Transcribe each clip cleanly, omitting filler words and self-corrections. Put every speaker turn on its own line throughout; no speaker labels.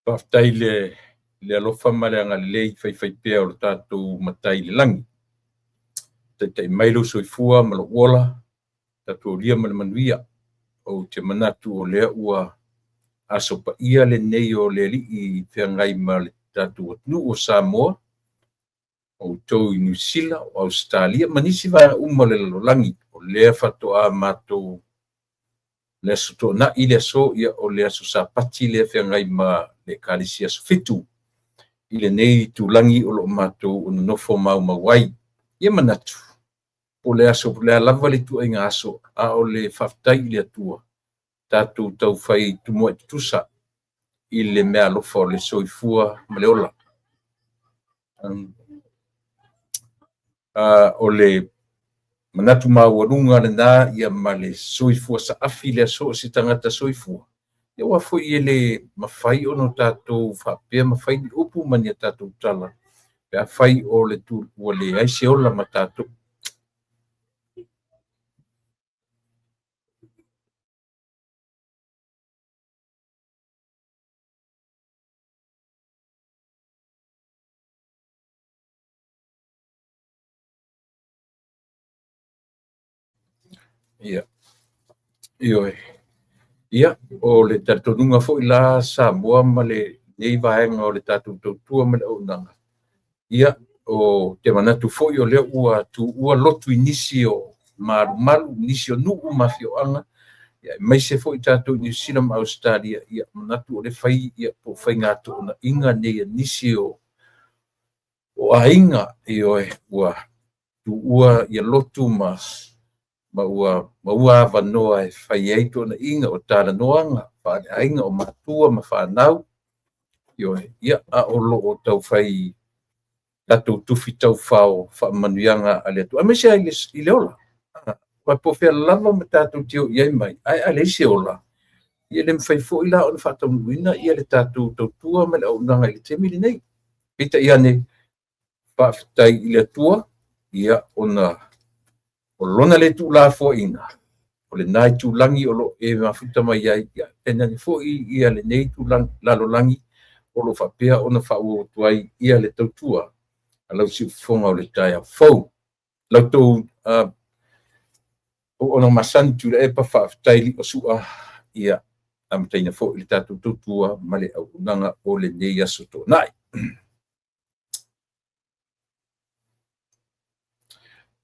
Faafetai i le alofa ma le agalelei faifaipea o lo tatou Matai i le lagi. Taitai mai lou soifua ma lou ola, tatou aulia ma le manuia. Ou te manatu o lea ua aso paia lenei o le Alii feagai ma le tatou atunuu o Samoa, o outou i Niu Sila, o Ausetalia ma nisi vaega uma o le lalolagi. O lea faatoa matou le Aso Toonai le aso, ia o le aso Sapati lea feagai ma le Ekalesia Aso Fitu i lenei itulagi o lo o matou nonofo maumau ai. Ia manatu, po o le aso po o le a lava le ituaiga aso, a o le faafetai i le Atua, tatou taufai tumuai tutusa i le meaalofa o le soifua ma le ola. O le manatu maualuga lena ia ma le soifua saafi le aso o se tagata soifua. Ia aua foi e le mafai ona tatou faapea ma fai ni upu ma ni a tatou tala pe afai o le ua leai se ola ma tatou. Ia, ioe. Ia, o le talitonuga foi la Samoa ma lenei vaega o le tatou tautua ma le auaunaga, ia, o te manatu foi o lea ua tuua lotu i nisi o malumalu, nisi o nuu ma afioaga, ia, aemaise foi tatou i Niu Sila ma Ausetalia, ia, manatu o lea fai ia, po o faiga toonaiga nei a nisi o aiga, ioe, ua tuua ia lotu ma ua maua avanoa e fai ai toonaiga o talanoaga faaleaiga o matua ma fanau, ioe, ia, a o lo o taufai tatou tufi taufao faamanuiaga a le Atua, aemaise lava i le ola. Aua po o fea lava ma tatou te o i ai mai, ae a leai se ola, ia e le mafai foi la ona faataunuuina ia le tatou tautua ma le auaunaga i le taimi lenei. Peitai ane, faafetai i le Atua, ia, ona o lona le tuulafoaiina, o lena itulagi o lo o e mafuta mai ai, ia, tainane foi ia lenei itulagi lalolagi o lo o faapea ona faaauau atu ai ia le tautua a lau siufofoga o le taeao fou. La outou auauna masani Tuilaepa, faafetai Liumasua, ia amataina foi le tatou tautua ma le auaunaga o lenei aso Toonai.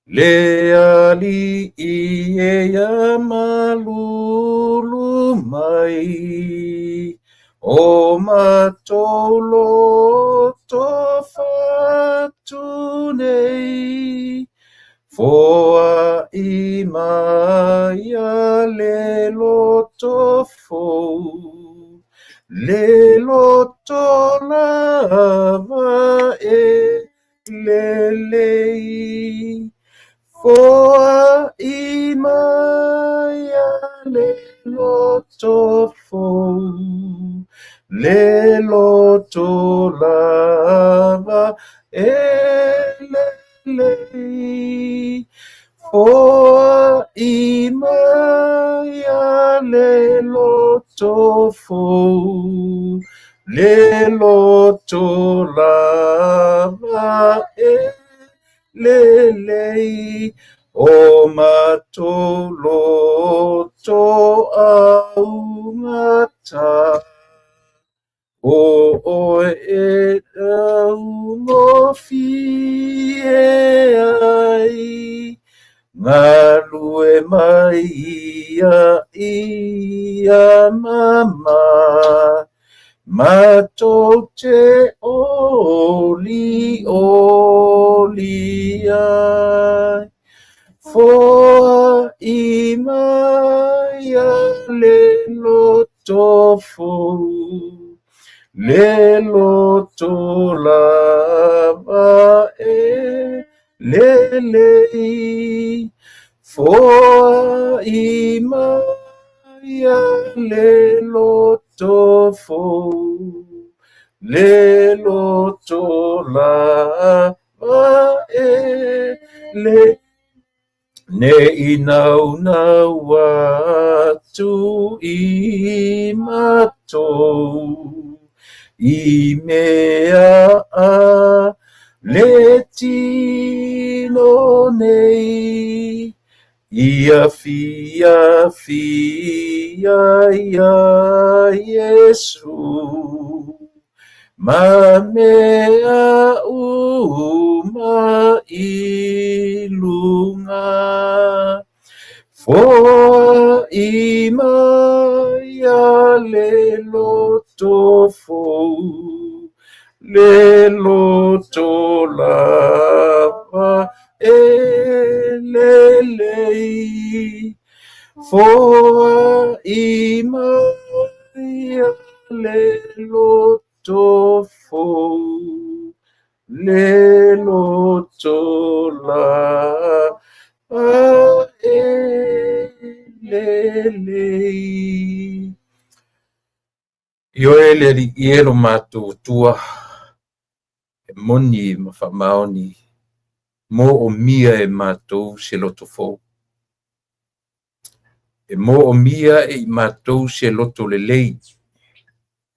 Le Alii e ia malulu mai, o matou loto fatu nei, foai mai a le loto fou, le loto lava e lelei. Foai mai a le loto fou, le loto lava e lelei. Foai mai a le loto fou, le loto lava e lelei. O matou loto augata, o oe e taugofie ai, galue mai ia ia mama, matou te oli oli ai. Foai mai a le loto fou, le loto lava e lelei. Foai mai a le loto fou, le loto lava e lelei. Ne i naunau atu i matou, I mea a le tino nei, Ia fiafia iā Iesu, Ma mea uma i luga. Foai mai a le loto fou, le loto lava e lelei. Foai mai a le loto fou, le loto lava e lelei. Ioe le Alii e lo matou Atua, e moni ma faamaoni, moomia e matou se loto fou. E moomia e i matou se loto lelei,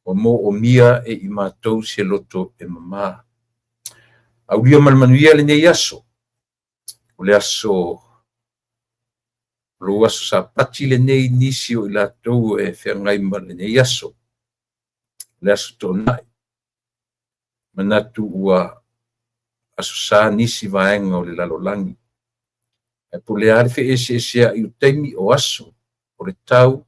ua moomia e i matou se loto e mamā. Aulia ma le manuia lenei aso, o le aso o lou aso Sapati lenei nisi o i latou e feagai ma lenei aso, le aso Toonai. Manatu ua aso Sa nisi vaega o le lalolagi. Ae po o le a le feeseesea'i o taimi o aso, o le tau,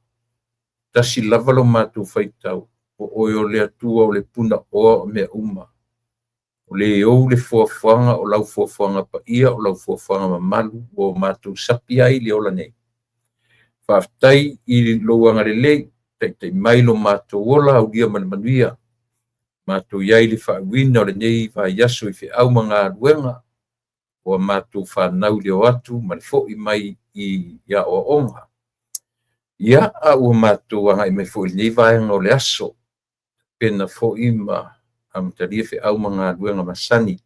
tasi lava lo matou faitau, o oe o le Atua o le Punaoa o mea uma. O le ou le fuafuaga o lau fuafuaga paia, o lau fuafuaga mamalu ua o matou sapi ai i le ola nei. Faafetai i lou agalelei, taitai mai lo matou ola aulia ma le manuia. Matou i ai i le faaiuina o lenei vaiaso i feau ma galuega, ua matou fanau i le o atu ma le foi mai i aoaoga. Ia, a ua matou agai mai foi i lenei vaega o le aso, tapena foi ma amatalia feau ma galuega masani.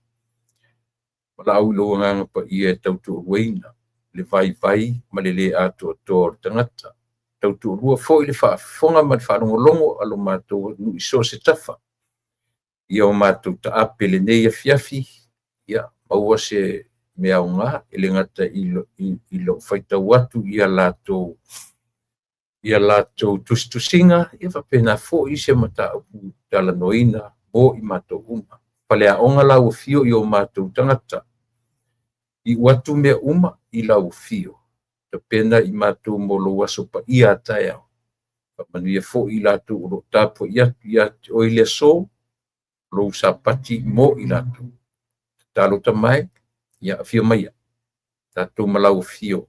Valaau i lou Agaga Paia e tautoaluaina le vaivai ma le le atoatoa o le tagata. Tautoalua foi le faafofoga ma le faalogologo a lo matou atunuu i so o se tafa. Ia o matou taape i lenei afiafi, ia maua se mea aoga e le gata i lou faitau atu i a latou tusitusiga, ia faapena foi se mataupu talanoaina mo i matou uma. Faleaoga lau afio i o matou tagata. Iu atu mea uma i lau afio. Tapena i matou mo lou aso paia a taeao. Faamanuia foi i latou o lo o tapuai atu ia te oe i le aso, lou Sapati mo i latou. Tatalo tama e, ia afio maia, tatou ma lau afio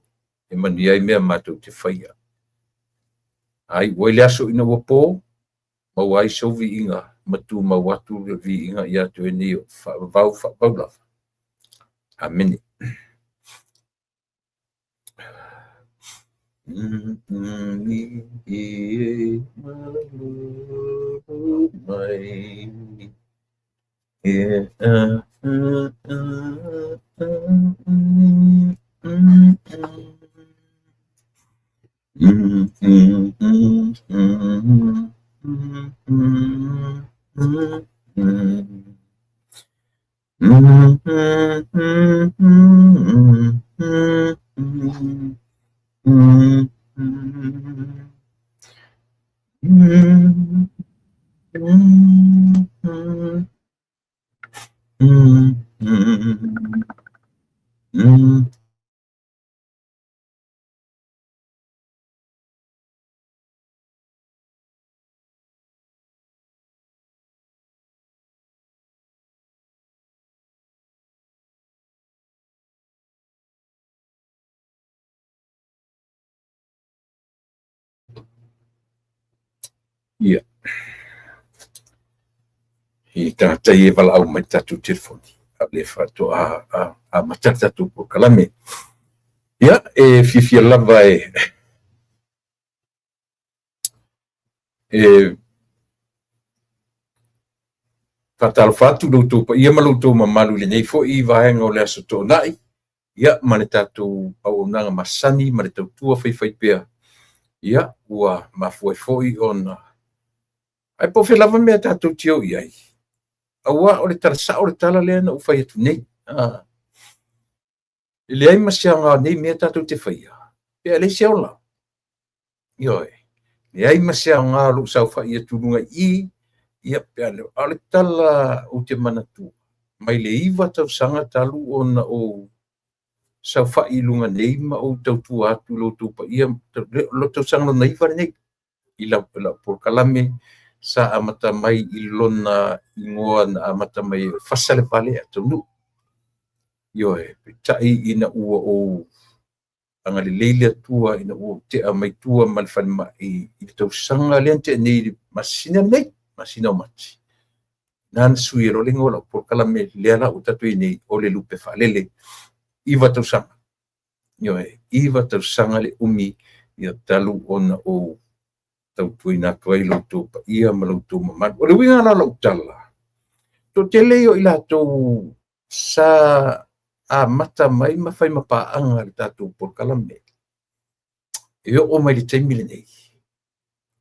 e manuia ai mea matou te faia. Ae iu ai le aso ina ua po, maua ai sou viiga ma tumau atu le viiga ia te oe nei o faavavau faavavau lava. Amene. Mai. Ia. I tagata ia e valaau mai i le tatou telefoni, a o lea faatoa amata le tatou polokalame. Ia, e fiafia lava e faatalofa atu i lo outou paia ma lo outou mamalu i lenei foi vaega o le Aso Toonai, ia, ma le tatou auaunaga masani ma le tautua faifaipea, ia, ua mafua ai foi ona Ae po o fea lava mea tatou te o i ai, aua o le tala sao le tala lea na ou fai atu nei. E leai ma se aoga o nei mea tatou te faia, pe a leai se ola. Ioe, leai ma se aoga o lou saofai atu i luga i i, ia pe a a o le tala ou te manatua, mai le 9 tausaga talu ona ou saofai i luga nei ma ou tautua atu i lo outou paia, lo tausaga lona 9 lenei, i lau polokalame sa amata mai i lona igoa na amata mai e fasa le vale ae taunuu. Ioe, peitai ina ua ou agalelei le Atua ina ua ou tea mai tua ma le falemai i le tausaga lea na tea nei i le masina lenei, masina o Mati. Na na sui ai loa le igoa o lau polokalame lea la ua tatou i ai nei, o le Lupe Faalele. 9 tausaga. Ioe, 9 tausaga le umi ia talu ona ou tautuaina atu ai lo outou paia ma lo outou mamalu. O le uiga la o lau tala, toatele ia o i latou sa amata mai ma fai ma paaga i le tatou polokalame. E oo mai le taimi lenei,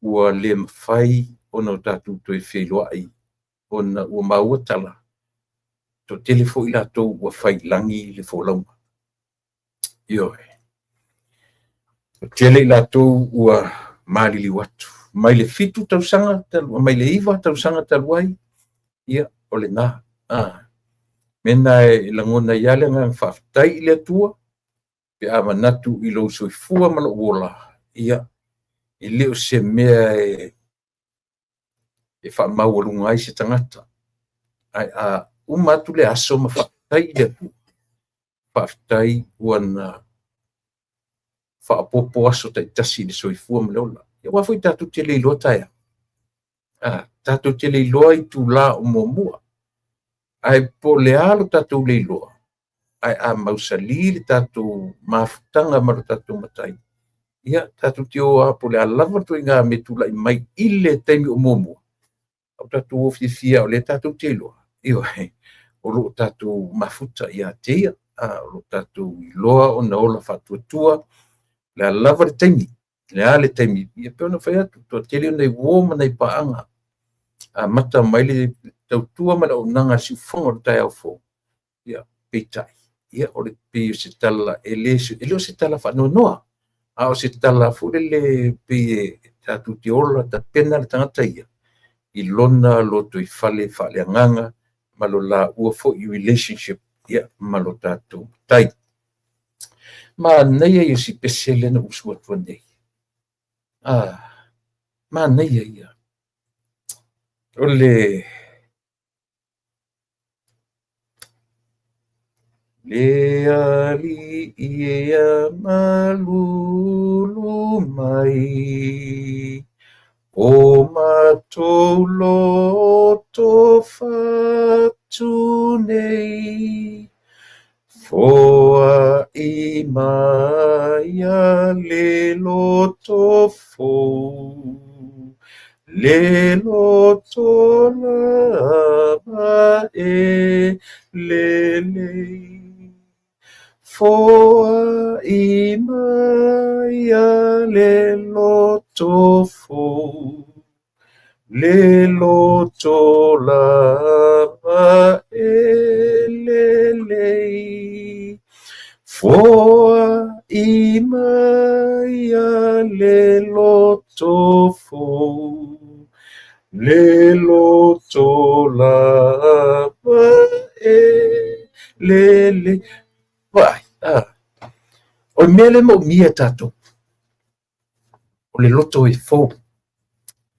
ua le mafai ona o tatou toe feiloai ona ua maua tala, toatele foi latou ua fai i lagi le folauga. Ioe. Toatele i latou ua maliliu atu. Mai le 7 tausaga talu, mai le 9 tausaga talu ai, ia, o lena. Mena e lagona ai lava le agaga faafetai i le Atua, pe a manatu i lou soifua ma lou ola, ia, e le o se mea e faamaualuga ai se tagata. Ae a uma atu le aso ma faafetai i le Atua, faafetai ua na faaopoopo aso taitasi i le soifua ma le ola. Aua foi tatou te le iloa taeao. Tatou te le iloa itula o muamua. Ae po o le a lo tatou le iloa, ae a mausali le tatou mafutaga ma lo tatou Matai, ia tatou te o lava po o le a lava le ituaiga mea e tulai mai i le taimi o muamua, o tatou o fiafia o lea tatou te iloa, ioe, o lo o tatou mafuta ia te ia, o lo o tatou iloa ona ola faatuatua, le a lava le taimi, le a le taimi, ia pei ona fai atu, toatele nai uo ma nai paaga, amata mai le tautua ma le auaunaga a le siufofoga o le taeao fou, ia peitai, ia o le pei o se tala, e le o se tala faanoanoa, a o se tala foi lele pei e tatou te ola tapena le tagata ia i lona lotoifale faaleagaga ma lo laua foi relationship, ia, ma lo tatou Matai. Manaia ia si pese lea na usu atu nei. Manaia ia. O le Le Alii e malulu mai, o matou loto fatu nei, foai mai a le loto fou, le loto lava e lelei. Foai mai a le loto fou, le loto lava e lelei. Foai mai a le loto fou, le loto lava e lelei. Vaai, o le mea lea e maomia e tatou, o le loto e fou,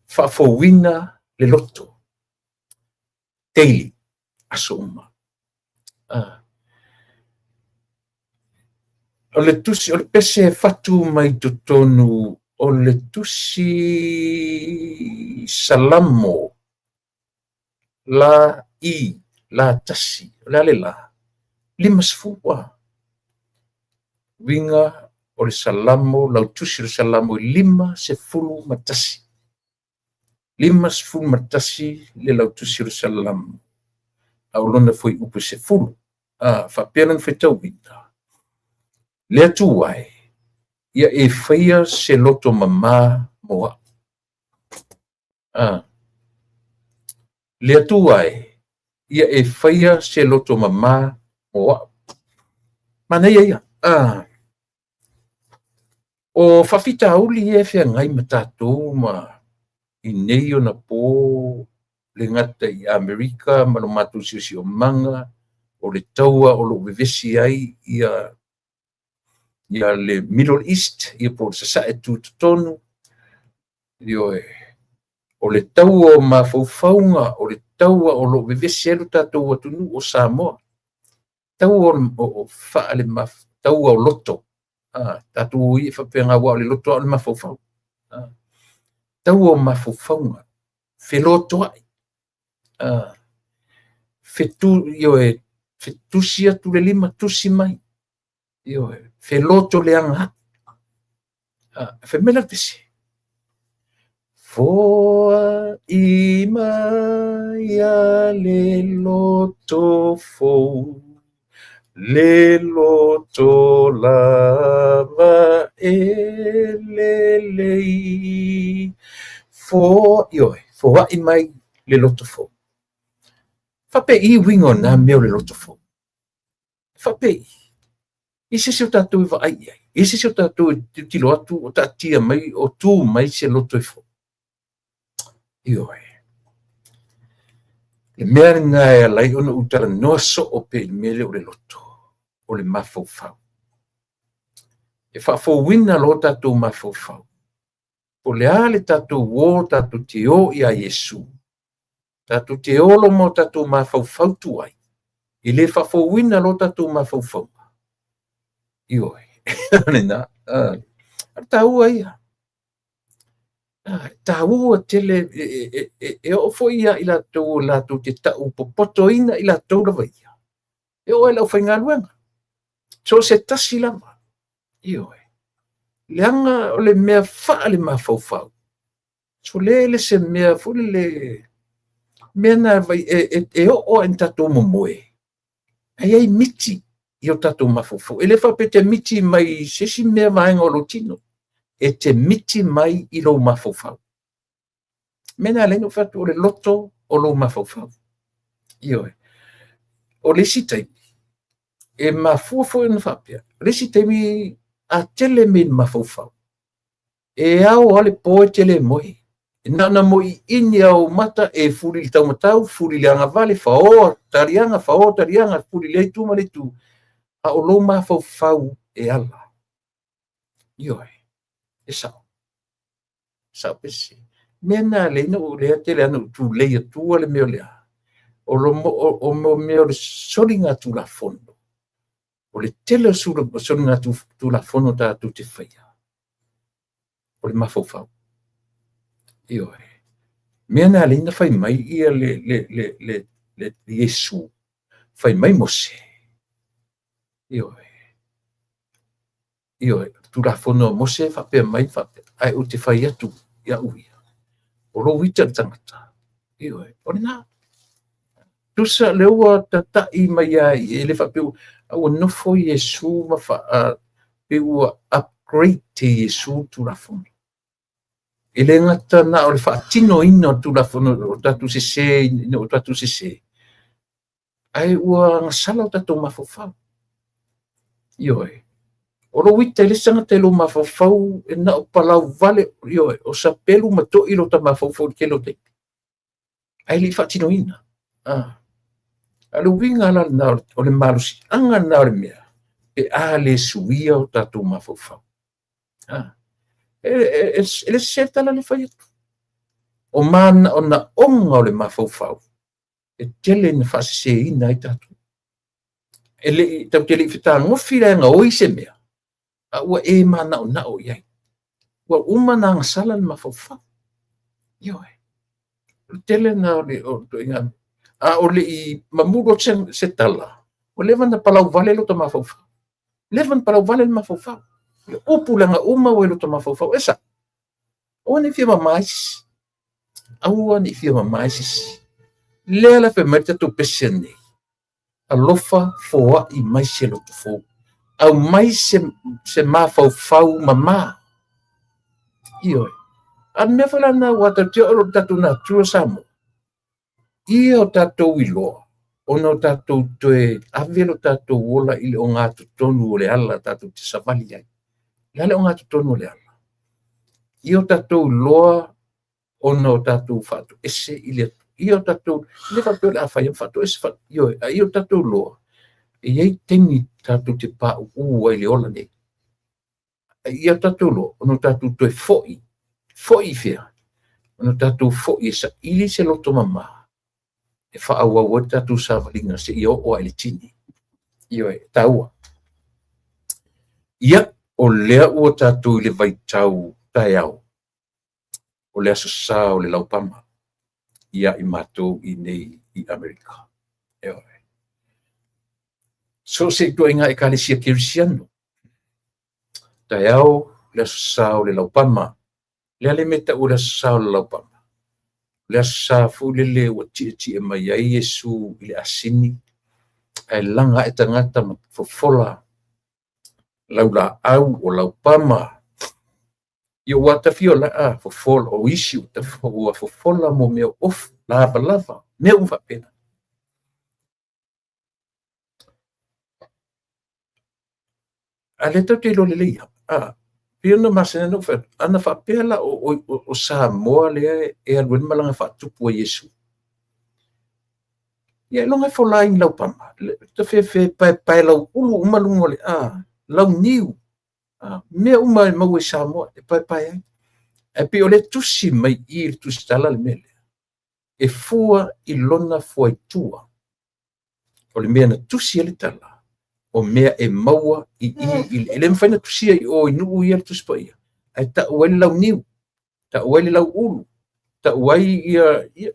faafouina le loto, daily, aso uma. O le tusi, o le pese e fatu mai totonu o le tusi Salamo la i, la tasi, o le a le la, 50 Uiga o le Salamo, lau tusi o le Salamo e 51. 51 le lau tusi o le Salamo. A o lona foi upu e 10. Faapea lona faitauina. Le Atua e, ia e faia se loto mamā mo au. Le Atua e, ia e faia se loto mamā mo a'u. Manaia ia. Ah. O faafitauli ia e feagai ma tatou ma i nei ona pō le gata i Amerika ma lo matou siosiomaga o le taua o lo o vevesi ai ia ia le Middle East, ia po o le Sasae Tutotonu, ioe, o le taua o mafaufauga, o le taua o lo o vevesi ai lo tatou atunuu o Samoa, taua o faale taua o loto, tatou o ia faapena, aua o le loto lava o le mafaufau, taua o mafaufauga, felotoai, ioe, fetusi atu le lima, tusi mai, ioe, feloto leaga ai. Fai mai la le pese, Foai mai a le loto fou, le loto lava e lelei. Fo, ioe, foai mai le loto fou. Faapei uiga o na mea o le loto fou? Faapei i se isi o tatou e vaai i ai, i se isi o tatou e tilotilo atu o taatia mai o tu mai se loto e fou. Ioe. Le mea lena e ala ai ona ou talanoa soo pea i le mea lea o le loto, o le mafaufau. E faafouina loa tatou mafaufau. Po o le a le tatou o tatou te o iā Iesu, tatou te olo ma o tatou mafaufau tuai, e le faafouina loa tatou mafaufauga. Ioe, lena. A taua ia. Taua tele e oo foi ia i latou o latou te tau popotoina i latou lava ia. E oo ai i le aufaigaluega. So o se tasi lava. Ioe. Leaga o le mea faale-mafaufau. So le le se mea foi lele mea na vai e oo lava ina tatou momoe, e i ai miti i o tatou mafaufau. E le faapea e te miti mai i se isi mea vaega o lou tino. E te miti mai i lou mafaufau. Mea na ala ai ona ou fai atu o le loto o lou mafaufau. Ioe. O le isi taimi, e mafua foi ona faapea, o le isi taimi a tele mea i le mafaufau, e ao lava le po e te le moe. E na ona moiiini lava o ou mata e fuli i le taumatau, fuli i le agavale, faoa taliaga, faoa taliaga, fuli i lea itu ma le itu, a o lou mafaufau e ala. Ioe, e sao. Sao pe sese. Mea na lea na ou lea tele ana ou tulei atua le mea o le a. O lo mo o mo mea o le soligatulafono. O le tele o soligatulafono tatou te faia. O le mafaufau. Ioe. Mea na lea na fai mai ia le Iesu. Fai mai Mose. Ioe. Ioe, Tulafono a Mose faapea mai faapea, ae ou te fai atu i au ia, o lou ita i le tagata, ioe, o lena. Tusa lea ua tatai mai ai, e le faapea a ua nofo Iesu ma fa, pe ua upgrade e Iesu le Tulafono. E le gata na o le faatinoina o le Tulafono o tatou sese ina ua tatou sese, ae ua agasala o tatou mafaufau. Ioe. O lou ita i le isi tagata i lou mafaufau e na o palau vale, ioe, o sapelu ma to'i lo ta mafaufau i le tele o taimi. Ae le i faatinoina. A o le uiga la lena o le malosiaga lena o le mea, pe a le suia o tatou mafaufau. E le sese le tala le fai atu. O manaonaoga o le mafaufau, e tele ina faaseseina ai tatou. E le i, tatou te le i fetagofi la e gaoi se mea, a ua e manaonao i ai. Ua uma ona agasala le mafaufau. Ioe. O le tele na o le ituaiga mea. A o le i mamulu atu se tala, ua leva ona palau vale lota mafaufau. Leva ona palau vale le mafaufau. Le upu leaga uma ua i lota mafaufau. E sao. Aua ne i fia mama ai se isi. Aua ne i fia mama ai se isi. Lea la fai mai le tatou pese nei. Alofa foai mai se loto fou. Aumai se mafaufau mama. Ioe. A o le mea foi la lena ua tatou te oo i lo tatou natura Samoa. Ia o tatou iloa, ona o tatou toe ave lo tatou ola i le ogatotonu o le ala tatou te savali ai. O le a le ogatotonu o le ala? Ia o tatou iloa ona o tatou faatoese i le ia o tatou, le faapea o le a fai faatoese, ioe, a ia o tatou iloa, e i ai taimi tatou te pauu ai i le ola nei. A ia o tatou iloa, ona o tatou toe foi, foi i fea? Ona o tatou foi e saili se loto mama e faaauau ai le tatou savaliga seia oo lava i le tini. Ioe, e taua. Ia, o lea ua tatou i le vaitau taeao, o le Aso Sa o le Laupama ia i matou i nei i Amerika. Ioe. So o se ituaiga Ekalesia Kerisiano, taeao le Aso Sa o le Laupama. O le a le mea e tau o le Aso Sa o le Laupama? O le Aso Sa foi lele ua tietie mai ai Iesu i le asini, ae laga ae tagata ma fofola laulaau o laupama. Ia ua tafia la fofola o isi ua fofola mo mea ofu, lavalava, mea uma faapena. A lea tatou te iloa lelei lava, pei ona masani ona ou fai atu, ana faapea la o Samoa lea e alu ai le malaga faatupu a Iesu, ia ailoga e fola ai ni laupama, tafefe paepae lauulu uma luga o le launiu, mea uma e maua i Samoa e paepae ai. Ae pei o lea e tusi mai i i le tusitala le mea lea, e fua i lona fuaitua. O le mea na tusi ai le tala, o mea e maua i i, e le mafai ona tusia i o i nuu ia le Tusi Paia, ae tau ai le launiu, tau ai le lauulu, tau ai ia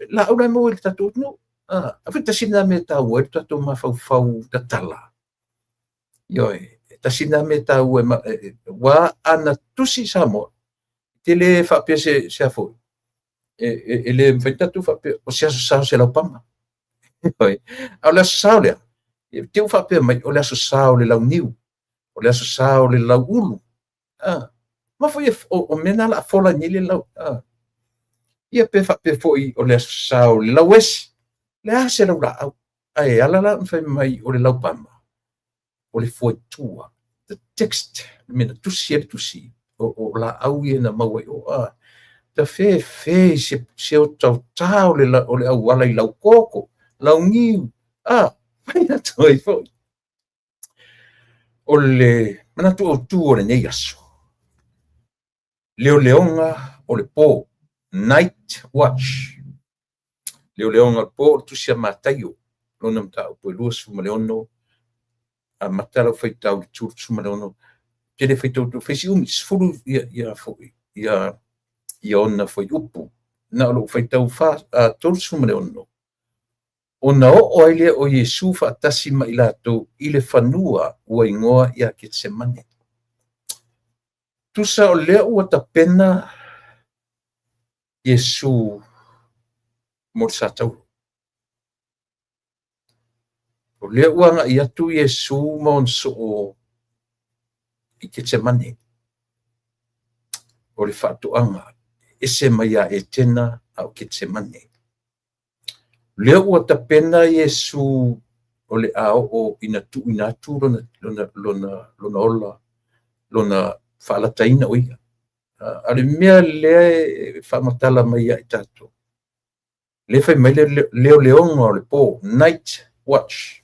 laau la e maua i le tatou atunuu. A foi tasi lena mea e taua ai le tatou mafaufau tatala. Ioe, tasi lena mea e taua, aua ana tusi i Samoa, te le faapea se a foi, e le mafai ona tatou faapea o se Aso Sa o se laupama. A o le Aso Sa o le a? E te faapea mai o le Aso Sa o le launiu, o le Aso Sa o le lauulu. Ma foi o mea na o le a fola nei le lau. Ia pe faapea foi o le Aso Sa o le lauesi, le a se laulaau. Ae ala la ona fai mai o le laupama, o le fuaitua, the text, le mea na tusi ai le tusi, o laau ia na maua i o. Tafefe i se otaota o le auala i laukoko, launiu, fai atu ai foi. O le manatu autu o lenei aso, leoleoga o le po, night watch. Leoleoga o le po, o le tusi a Mataio, lona mataupu e 26, amata lau faitau i le 36, te le faitau atu, fai si umi, 10 ia foi, ia ona fuaiupu. Na o lou faitau 36, ona oo ai lea o Iesu faatasi ma i latou i le fanua ua igoa ia Ketsemane. Tusa o lea ua tapena Iesu mo le satauro. O lea ua agai atu Iesu ma ona soo i Ketsemane. O le faatoaga ese mai ia Etena a o Ketsemane. O lea ua tapena Iesu o le a oo ina tuuina atu lona ola, lona faalataina o ia. A o le mea lea e faamatala mai ia i tatou, lea fai mai le leoleoga o le po, night watch.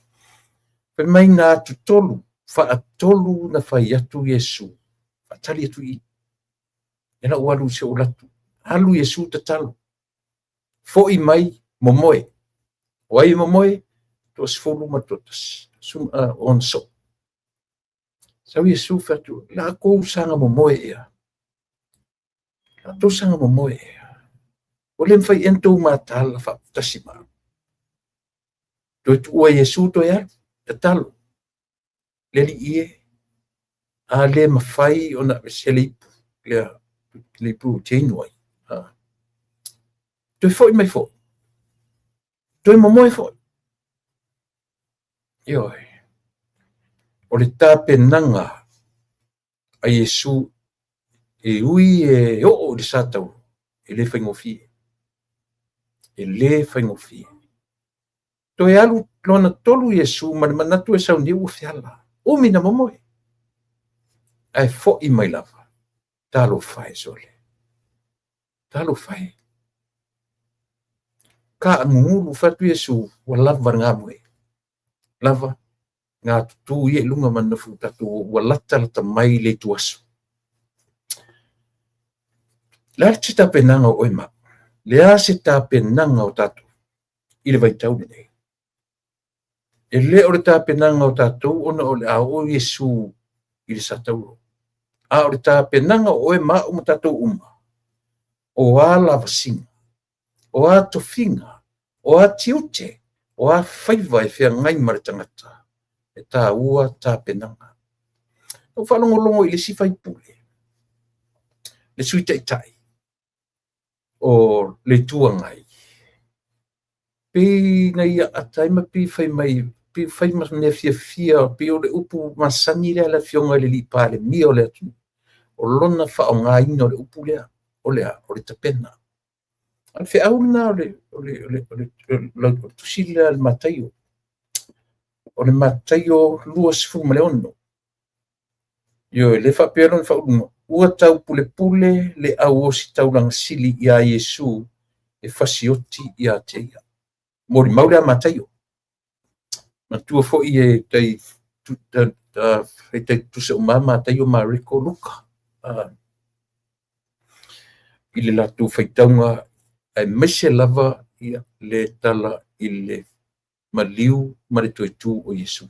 Fai mai na atu tolu, faatolu na fai atu Iesu, faatali atu i i. E lau alu se ou latu, alu Iesu tatalo, foi mai momoe. O ai momoe? Toasefulu ma le toatasi, ona soo. Sau Iesu fai atu, la kou saga momoe ea. La tou saga momoe ea. Ua le mafai ea ona tou mataala faatasi ma au. Toe tuua Iesu toe alu, tatalo. Le Alii e, a le mafai ona aveesea le ipu lea, le ipu ou te inu ai. Toe foi mai foi. Toe momoe foi. Ioe. O le tapenaga a Iesu e ui e oo i le satauro, e le faigofie. E le faigofie. Toe alu lona tolu Iesu ma le manatu e sauni ua feala. Umi na momoe. Ae fo'i mai lava. Talofa e sole. Talofa e. Kaagugulu fai atu Iesu, ua lava le gamoe. Lava gatutū ia i luga ma nonofo tatou ua latalata mai le ituaso. Le a se tapenaga o oe ma au? Le a se tapenaga o tatou i le vaitau lenei? E le o le tapenaga o tatou ona o le a oo Iesu i le satauro, a o le tapenaga o oe ma au ma tatou uma, o a lavasiga, o a tofiga, o a tiute, o a faiva e feagai ma le tagata, e taua tapenaga. Na ou faalogologo i le isi faipule, le Sui Taitai o le Itu Agai, pei na ia ata ai ma pei fai mai, pei fai ma mea fiafia, pei o le upu masani lea a le Afioga i le Palemia o le atunuu, o lona faaaogaina o le upu lea, o le a? O le tapena. A o le feau lena o le tusi lea a le Mataio, o le Mataio 26. Ioe, lea e faapea lona faauigaga, ua taupulepule le au ositaulaga sili iā Iesu e fasioti ia te ia. Molimau lea a Mataio. Manatua foi e tai tutusa uma Mataio, Mareko, Luka i le latou faitauga, aemaise lava le tala i le maliu ma le toe tu o Iesu.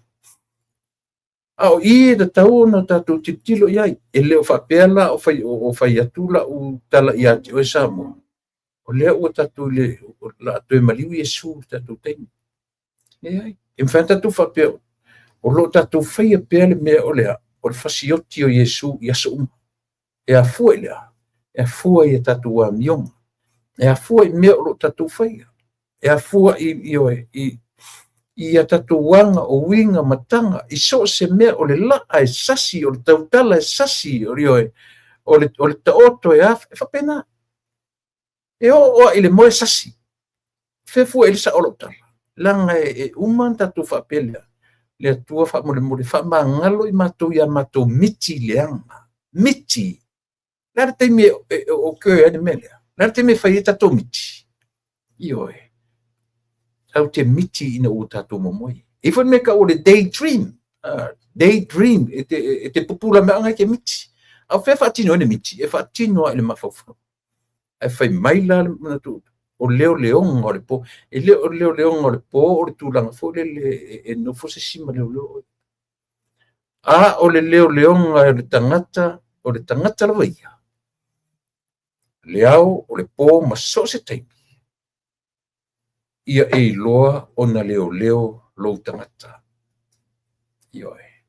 A o i e tatau ona tatou tilotilo i ai, e le o faapea la o fai atu lau tala ia te oe Samoa, o lea ua tatou le o le a toe maliu Iesu i le tatou taimi. Leai, e mafai ona tatou faapea, o lo o tatou faia pea le mea o le a, o le fasioti o Iesu i aso uma. E afua i le a? E afua i a tatou amioga. E afua i mea o lo o tatou faia. E afua i a tatou aga, o uiga, ma taga, i so o se mea, o le laa e sasi, o le tautala e sasi, o le taoto e a, e faapena. E oo lava i le moe sasi, fea fua i le sao o lau tala, leaga e uma ona tatou faapea lea, le Atua faamolemole, faamagalo i matou ia matou miti leaga, miti. Le a le taimi e occur ai le mea lea? Le a le taimi e fai ai tatou miti? Ioe, tatou te miti ina ua tatou momoe. E i ai foi le mea e tau o le daydream. Daydream, e te pupula mai ona e te miti. A o fea e faatino ai le miti? E faatino lava i le mafaufau. Ae fai mai la le manatu, o leoleoga o le po. E le o le leoleoga o le po o le tulaga foi lele e nofo se isi ma leoleo oe. A o le leoleoga o le tagata, o le tagata lava ia, le ao, o le po ma so o se taimi, ia e iloa ona leoleo lou tagata. Ioe.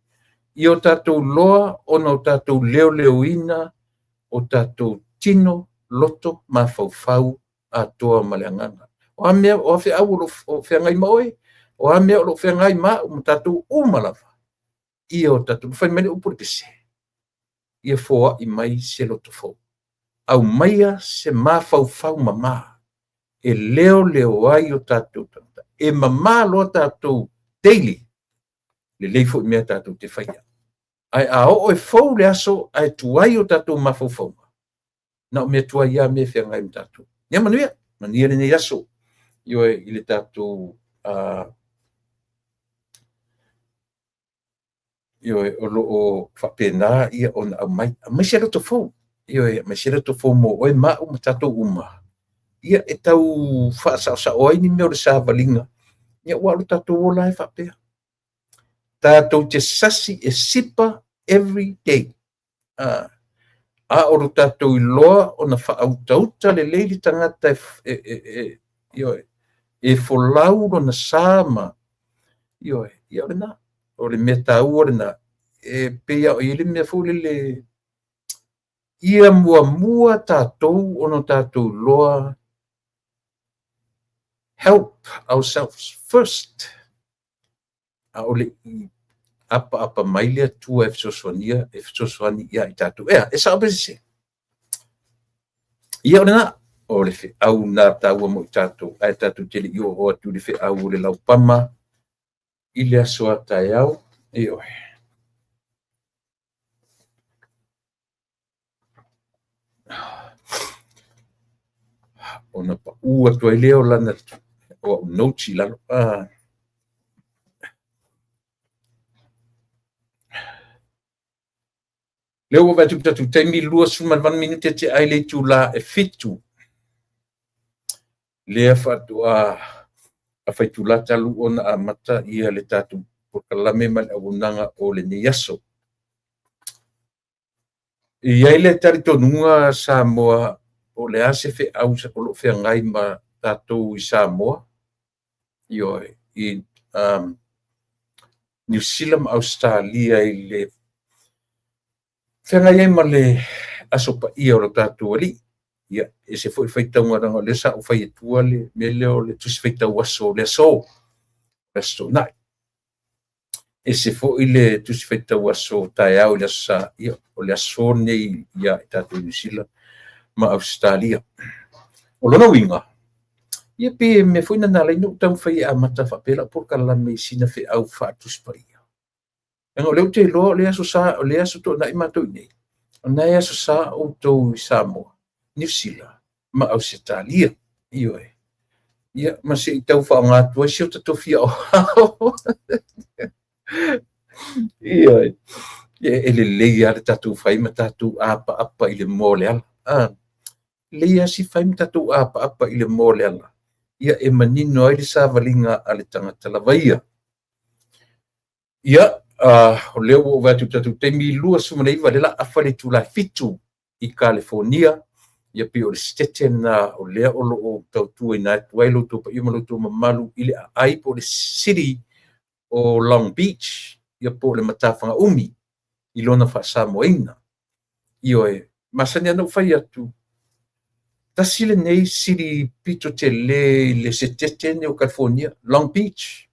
Ia o tatou loa ona o tatou leoleoina o tatou tino, loto, mafaufau, atoa ma le agaga. O a mea, o a feau o lo o feagai ma oe, o a mea o lo o feagai ma au ma tatou uma lava, ia o tatou, fai mai le upu le pese, ia foai mai se loto fou. Aumaia se mafaufau mamā e leoleo ai o tatou tagata. E mamā loa tatou daily, lelei foi mea tatou te faia. Ae a oo e fou le aso ae tuai o tatou mafaufauga, na o mea tuai lava mea e feagai ma tatou. Ia manuia, manuia lenei aso. Ioe, i le tatou ioe, o lo o faapena ia ona aumai. Aumai se loto fou. Ioe, aumai se loto fou mo oe ma au ma tatou uma. Ia e tau faasaosao ai ni mea o le savaliga. Ia ua o lo tatou ola e faapea. Tatou te sasi e sipa every day. A o lo tatou iloa ona faautauta lelei le tagata ioe, e folau lona sa ma ioe, ia o lena. O le mea taua lena, e pei lava o i ai le mea foi lele, ia muamua tatou ona tatou iloa help ourselves first. A o le i apaapa mai le Atua e fesoasoani ia i tatou. Ea, e sao pe sese? Ia o lena. O le feau lena taua mo i tatou, ae tatou te le i oo atu i le feau o le laupama i le aso a taeao. Ioe. Ona pau atu ai lea o lana o au notes i lalo. Lea ua vaai atu i le tatou taimi, 28 minute tea ai le itula e 7. Lea faatoa afa itula talu ona amata ia le tatou polokalame ma le auaunaga o lenei aso. E i ai le talitonuga Samoa, po o le a se feau o lo o feagai ma tatou i Samoa, ioe, i Niu Sila ma Ausetalia i le feagai ai ma le Aso Paia o lo tatou Alii. Ia, e ese foi le faitauga, leaga o lea sa ou fai atua le mea lea o le Tusi Faitau Aso o le aso, le Aso Toonai. Ese foi le Tusi Faitau Aso taeao i le Aso Sa, ia, o le aso lenei ia i tatou i Niu Sila ma Ausetalia. O lona uiga, ia pei e mea foi na na ala ai ona ou taumafai e amata faapea lau polokalame i sina feau faale-Tusi Paia. Leaga o lea ou te iloa o le Aso Sa, o le Aso Toonai matou i inei, o lena e Aso Sa outou i Samoa, Niu Sila ma Ausetalia. Ioe. Ia, ma se i tau faaaoga atu ai si o ta tofi aoao. Ioe. E lelei lava le tatou fai ma tatou apaapa i le moa o le ala. Lelei lava si fai ma tatou apaapa i le moa o le ala. Ia e manino ai le savaliga a le tagata lava ia. Ia, o lea ua ou vaai atu i le tatou taimi, 29, o lea o le a afa le itula e 7 i Kalifonia. Ia pei o le setete lena o lea o lo o tautuaina atu ai lo outou paia ma lo outou mamalu i le aai po o le city o Long Beach, ia po o le matafaga umi i lona faasamoaina. Ioe, masani lava ona ou fai atu, tasi lenei city pito tele i le setete lenei o Kalifonia, Long Beach.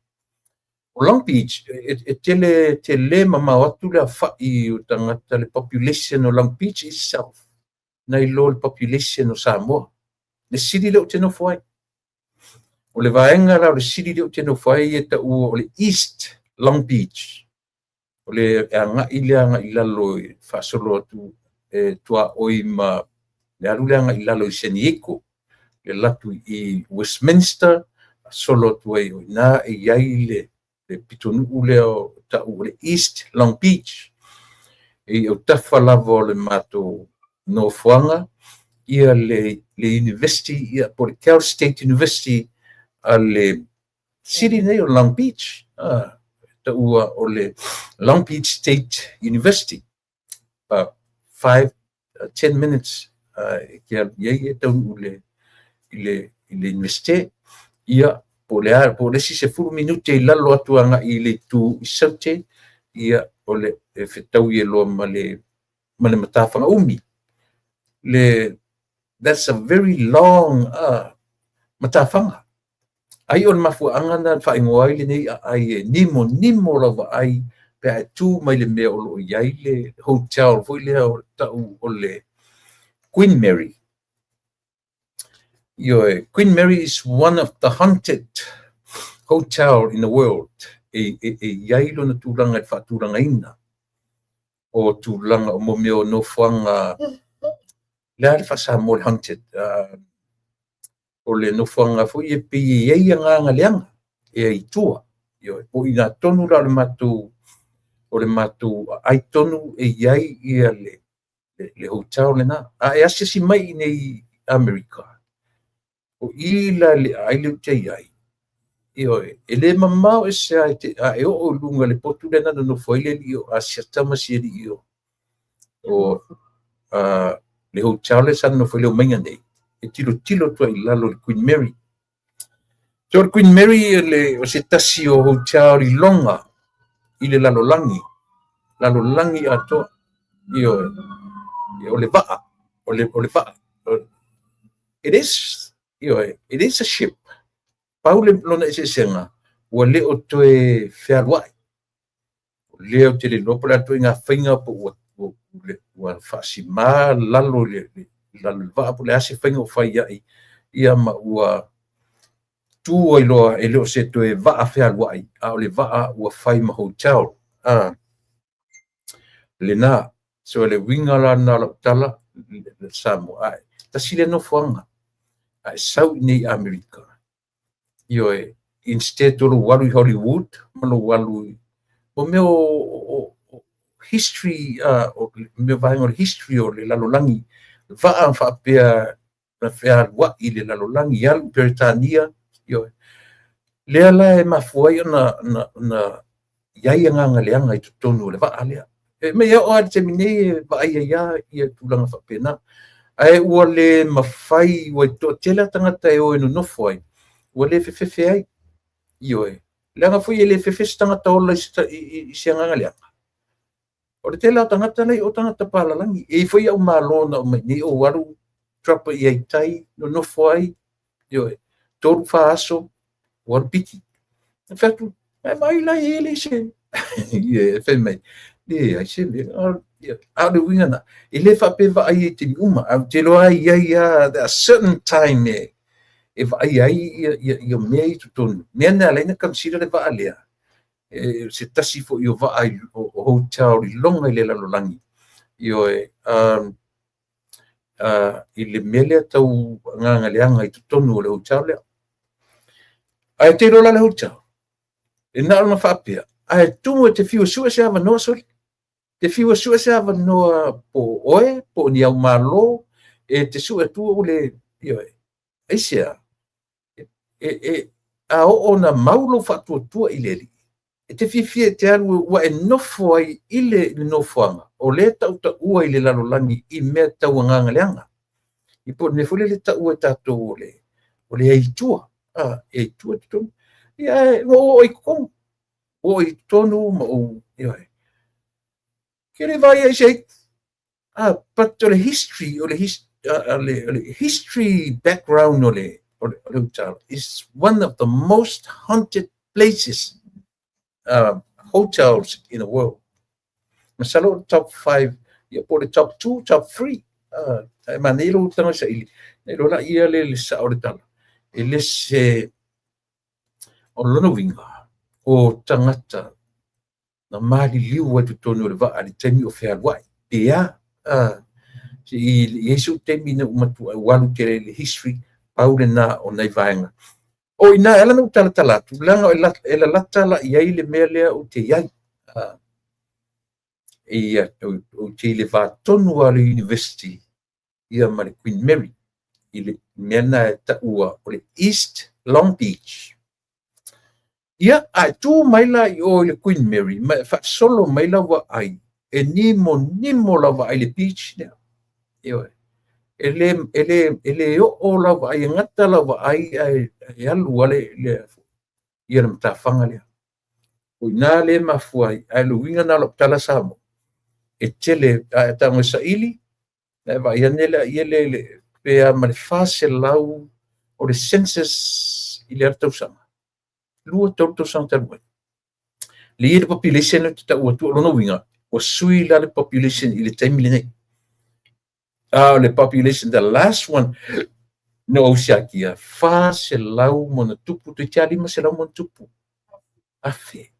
O Long Beach, e tele tele mamao atu le aofai o tagata, le population o Long Beach itself, nai lo le population o Samoa, le city lea ou te nofo ai. O le vaega la o le city lea ou te nofo ai e taua o le East Long Beach. O le agai lea agai i lalo e faasolo atu e tuaoi ma le alu lea agai i lalo i San Diego, le alu atu i Westminster, faasolo atu ai o i ina e i ai le pitonuu lea o tau o le East Long Beach. E i autafa lava o le matou nofoaga ia le university, ia po o le Cal State University a le city nei o Long Beach, taua o le Long Beach State University. About 5, 10 minutes e te alu i ai e taunuu i le universite. Ia, po o le a, po o le isi 10 minute i lalo atu agai i le itu i Saute, ia, o le e fetaui e loa ma le matafaga umi. Le, that's a very long matafaga. Ai o le mafuaaga na faaigoa ai lenei aai e nimo nimo lau vaai pe a e tu mai le mea o lo o i ai le hotel foi lea o tau o le Queen Mary. Ioe, Queen Mary is one of the haunted hotel in the world. E i ai lona tulaga i le faatulagaina o tulaga o mo mea o nofoaga, le a le faa-Samoa le haunted, o le nofoaga foi e pei e i ai agaga leaga e ai i tua. Ioe, o i ina tonu la o le matou aai tonu e i ai ia le hotel lena. A e asiasi mai i nei Amerika, o i la le aai lea ou te i ai, ioe, e le mamao ese a e oo i luga le potu lea na nonofo ai le alii o Asiata ma si alii o le hotel lea sa nonofo ai le omaiga nei, e tilotilo atu ai i lalo i le Queen Mary. So le Queen Mary le, o se tasi o hotel iloga i le lalolagi, lalolagi atoa. Ioe, o le vaa, o le vaa. It is, ioe, it is a ship. Pau le lona eseesega, ua le o toe fealuai. O lea ou te le iloa po o le a le ituaiga faiga po ua faasima lalo i lalo i le vaa po o le a se faiga o fai ai, ia ma ua tu ai loa, e le o se toe vaa fealuai, a o le vaa ua fai ma hotel. Lena. So le uiga la lena o lau tala, Samoa, ae tasi lea nofoaga, a e sau i inei i Amerika, ioe, instead o lou alu i Hollywood ma lou alu i mo mea o history, o mea vaega o le history o le lalolagi, vaa faapea na fealuai i le lalolagi, alu i Peretania, ioe. Lea la e mafua ai ona i ai agaga leaga i totonu o le vaa lea. E mei oo lava i le taimi nei e vaai ai lava ia tulaga faapena. Ae ua le mafai, ua toatele lava tagata e o e nonofo ai, ua le fefefe ai. Ioe. Leaga foi e le fefe se tagata ola i se agaga leaga. O le tele lava o tagata la e i o, o tagata palalagi. E i ai foi au malo na omai i inei ou alu drop i ai i tai, nonofo ai, ioe, 3, 4 aso, ua alu piki. Ou fai atu, ae vaai la e leai se... E fai mai, leai se mea. A o le uiga lena, e le faapea e vaai ai i taimi uma, ae ou te iloa e i ai lava, there are certain time e vaaia ai ia mea ia i totonu. Mea na e ala ai ona consider le vaa lea, se tasi foi o vaa o hotel iloga i le lalolagi. Ioe, i le mea lea tau agaga leaga i totonu o le hotel lea. Ae te iloa la le hotel, e na ona faapea, ae tumu e te fiu e sue se avanoa sole. Te fiu e sue se avanoa po o oe, po o ni au malo, e te sue atu ua le, ioe, aisea? A oo ona mau lou faatuatua i le Alii, e te fiafia e te alu ua e nofo ai i le nofoaga o lea e tautaua i le lalolagi i mea tau agaga leaga. I po o le mea foi lele e taua e tatou o le aitua, e aitua i totonu. Ia, ae ua ou oo i totonu, oo i totonu ma ou, ioe. Ke le vaai ai se aitu. But o le history, o le, o le history background o le hotel is one of the most haunted places, hotels in the world. Masalo o le top 5, ia po o le top 2, top 3. Ae manaia lou tago saili, na iloa la ia le le sao o le tala. E le se, o lona uiga, o tagata na maliliu ai totonu o le vaa i le taimi o fealuai. Pe a, se i i ai sou taimi na ou matua ua alu tele i le history, pau lena o nai vaega. O i ina e ala ona ou talatala atu, leaga e lalata la i ai le mea lea ou te i ai. Ia, ou te i le va tonu lava o le university ia ma le Queen Mary i le mea lena e taua o le East Long Beach. Ia, a e tu mai la i o i le Queen Mary ma e faasolo mai lau vaai, e nimonimo lau vaai i le beach lea. Ioe. E le oo lau vaai, e gata lau vaai ae e alu lava ia le matafaga lea. O i ina lea e mafua ai, ae o le uiga lena o lau tala Samoa, e tele, a e tago e saili, na e vaai ane lea le pe a ma le 400 o le census i lea tausaga. 2, 3 tausaga talu ai. Le ia le population ou te tau atu, o lona uiga, ua sui la le population i le taimi lenei. A o le population, the last one, na ou siakia, 400 ma ona tupu, toeitiiti lava 500 ma ona tupu. Afe.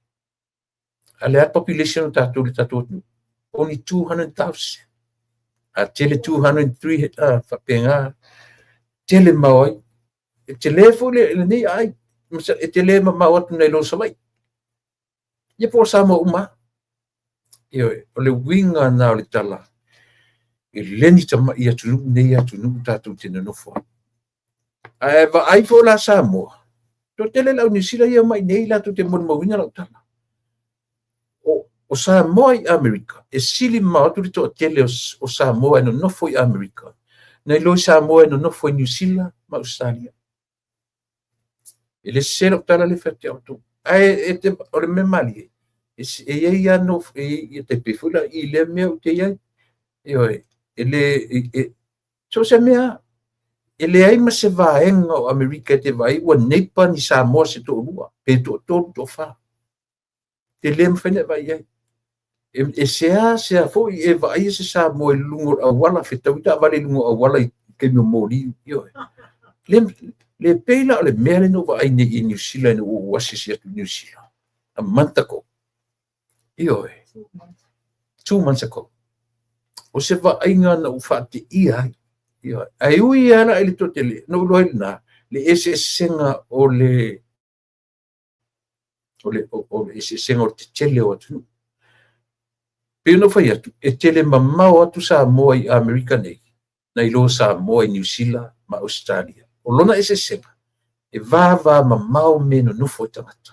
A le a population o tatou i le tatou atunuu? Only 200,000. A tele 203, faapena. Tele mamao ai. E tele foi lenei aai. E tele mamao atu nai lo Savaii. Ia po o Samoa uma lava. Ioe, o le uiga lena o le tala, e le ni tamai atunuu nei atunuu tatou te nonofo ai. Ae vaai foi la Samoa, toatele le au Niu Sila ia omai nei latou te molimauina lau tala. O Samoa i Amerika, e sili mamao atu le toatele o Samoa e nonofo i Amerika, nai lo i Samoa e nonofo i Niu Sila ma Ausetalia. E le sese lau tala lea e fai atu ia outou. Ae o le mea malie, e i ai lava no, e tai pei foi la i lea mea ou te i ai. Ioe, e le, so o se mea, e leai ma se vaega o Amerika e te vaai ua neighbour ni Samoa se toalua, pe toatolu, toafa. E le mafai ona e vaai i ai. E seasea foi e vaaia se Samoa i luga o le auala, fetaui taavale i luga o auala i taimi o moli, ioe. Le, le pei la o le mea lea na ou vaai nei i Niu Sila ina ua ou asiasi atu i Niu Sila a month ago. Ioe. 2 months ago. O se vaaiga na ou faateia ai. Ioe. Ae ui lava la i le toatele, na ou iloa ai lena, le eseesega o le eseesega o le tetele o atunuu. Pei ona ou fai atu, e tele mamao atu Samoa i Amerika nei, nai lo Samoa i Niu Sila ma Ausetalia. O lona eseesega, e vava mamao me nonofo ai tagata.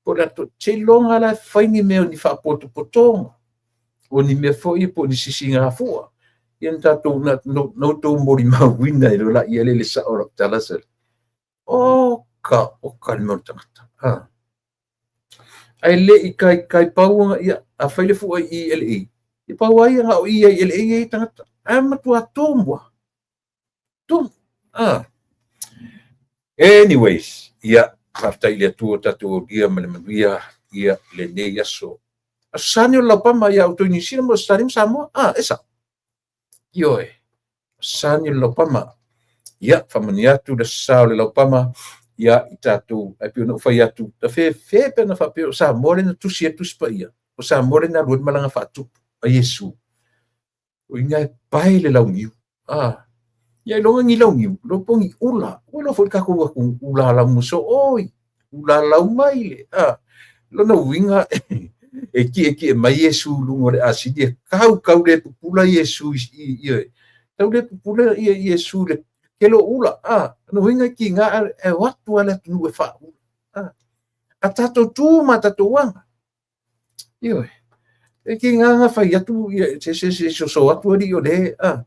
Po o le seiloga la e fai ni mea o ni faapotopotoga, o ni mea foi po o ni sisigafua. Ia na tatou na outou molimauina e lola ia le sao o lau tala sale. Oka oka le mea o le tagata. Ha. Ae le i kai kai pau ia a fai le fua i LA. I pau ai na o i ai LA ai tagata. Ae matua tumu. Tumu. Ah. Anyways, ia, faafetai i le Atua tatou aulia ma le manuia ia lenei aso. Aso Sa nei o le Laupama ia outou i Niu Sila ma Ausetalia ma Samoa. Ah, e sao. Ioe. Aso Sa nei o le Laupama. Ia, faamanuia atu le sa o le Laupama ia i tatou. Ae pei ona ou fai atu, ta fefe pe ana faapea o Samoa lea na tusi ai Tusi Paia. O Samoa lea na alu ai le malaga faatupu a Iesu. O i ina e pae le launiu. Ah, ia iloga ni launiu, iloa po o ni ula. Ua iloa foi le tatou atu ula lau mosooi, ula lau maile. Ah, lona uiga e tietie mai Iesu i luga o le asini e tau tau le pupula Iesu i tau le pupula ia Iesu i le tele o ula. Ah, lona uiga e tiga e o atu lava le atunuu e faaula. Ah, a tatou tu ma tatou aga. Ioe. E tiga na fai atu ia se se se soso atu alii o le ah.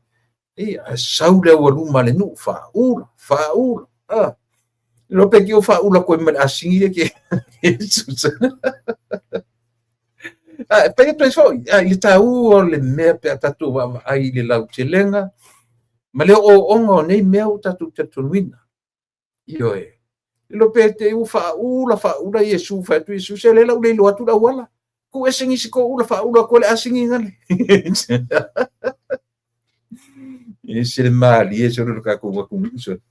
E sau le aualuma a le nuu faaula, faaula. Ah. Iloa pe ki o faaula koe ma le asini le ke. Ah, e pai atu ai foi, ah, i le taua o le mea pe a tatou vaavaai i le lautelega ma le ooooga o nei mea ua tatou talitonuina. Ioe. Iloa pe te i ua faaula, faaula Iesu, fai atu Iesu, se lea la ua le iloa atu le auala. Tuu ese nisi ko ula faaula atu ai le asini gale. E se le malie solo le tatou atunuu solo.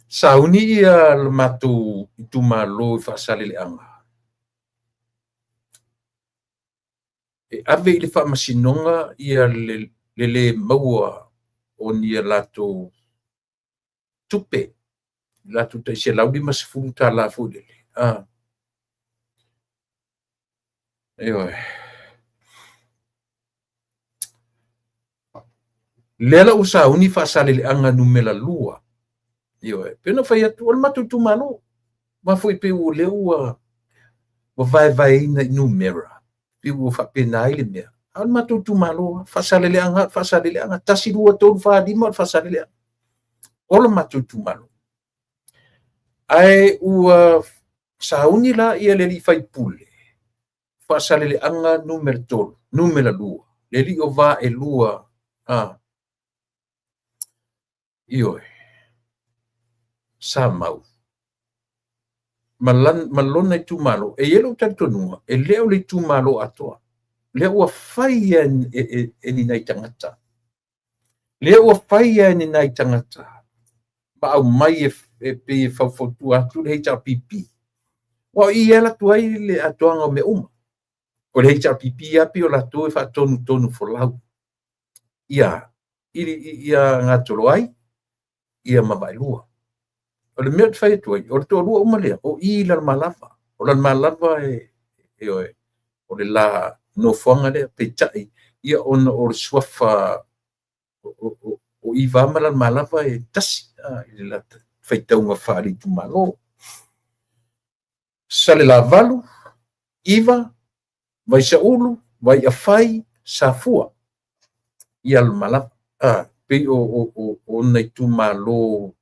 Sauni ia le matou itumalo i Faasaleleaga e ave i le faamasinoga ia le le maua o ni a latou tupe, latou tai $150 foi lele. Ah. Ioe. Lea la ua sauni Faasaleleaga numera 2. Ioe. Pei ona fai atu, o le matou itumalo. Ma foi pei ua lea ua vaevaeina i numera. Pei ua faapena ai le mea. A o le matou itumalo, Faasaleleaga, Faasaleleaga, 1, 2, 3, 4, 5 o le Faasaleleaga. O le matou itumalo. Ae ua sauni la ia le alii faipule, Faasaleleaga numera 3, numera 2, le alii o Vaelua, a, ioe, Samau, ma lona itumalo. E i ai lou talitonuga, e le o le itumalo atoa. Lea ua fai e ni nai tagata. Lea ua fai e ni nai tagata ma aumai e pei e faufautua atu le HRPP. Ua o i e ala atu ai le atoaga o mea uma. O le HRPP lava pei o latou e faatonutonu folau ia ia gatolo ai ia ma Vaelua. O le mea ou te fai atu ai, o le toalua uma lea, o i Lalomalava. O Lalomalava e, ioe, o le la nofoaga lea, peitai, ia ona o le suafa o Iva ma Lalomalava e tasi i le la faitauga faale-itumalo. Salelavalu, Iva, Vaisaulu, Vaiafai, Safua, ia Lalomalava. Ah, pei o ona itumalo,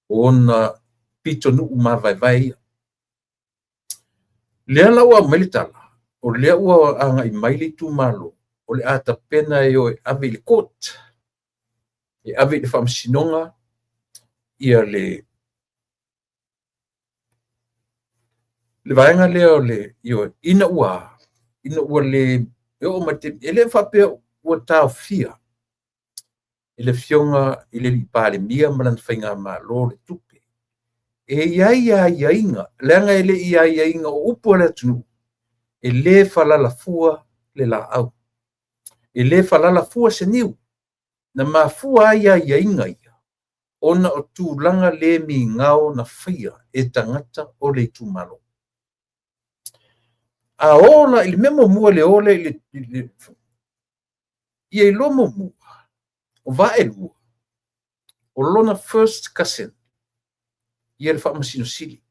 o ona pitonuu mavaevae ia. Lea la ua aumai le tala, o lea ua agai mai le itumalo, o le a tapena e o e ave i le court, e ave i le faamasinoga ia le Le vaega lea o le, ioe, ina ua, ina ua le, e oo mai le taimi, e le faapea ua taofia e le Afioga i le Palemia ma lana faigamalo le tupe. E i ai aiaiga, leaga e le i aiaiga o upu a le atunuu, e le falala fua le laau, e le falala fua se niu. Na mafua ai aiaiga ia, ona o tulaga le migao na faia e tagata o le itumalo. A o la i le mea muamua le o lea i le ia iloa muamua, o Vaaelua, o lona first cousin, ia le Faamasino Sili.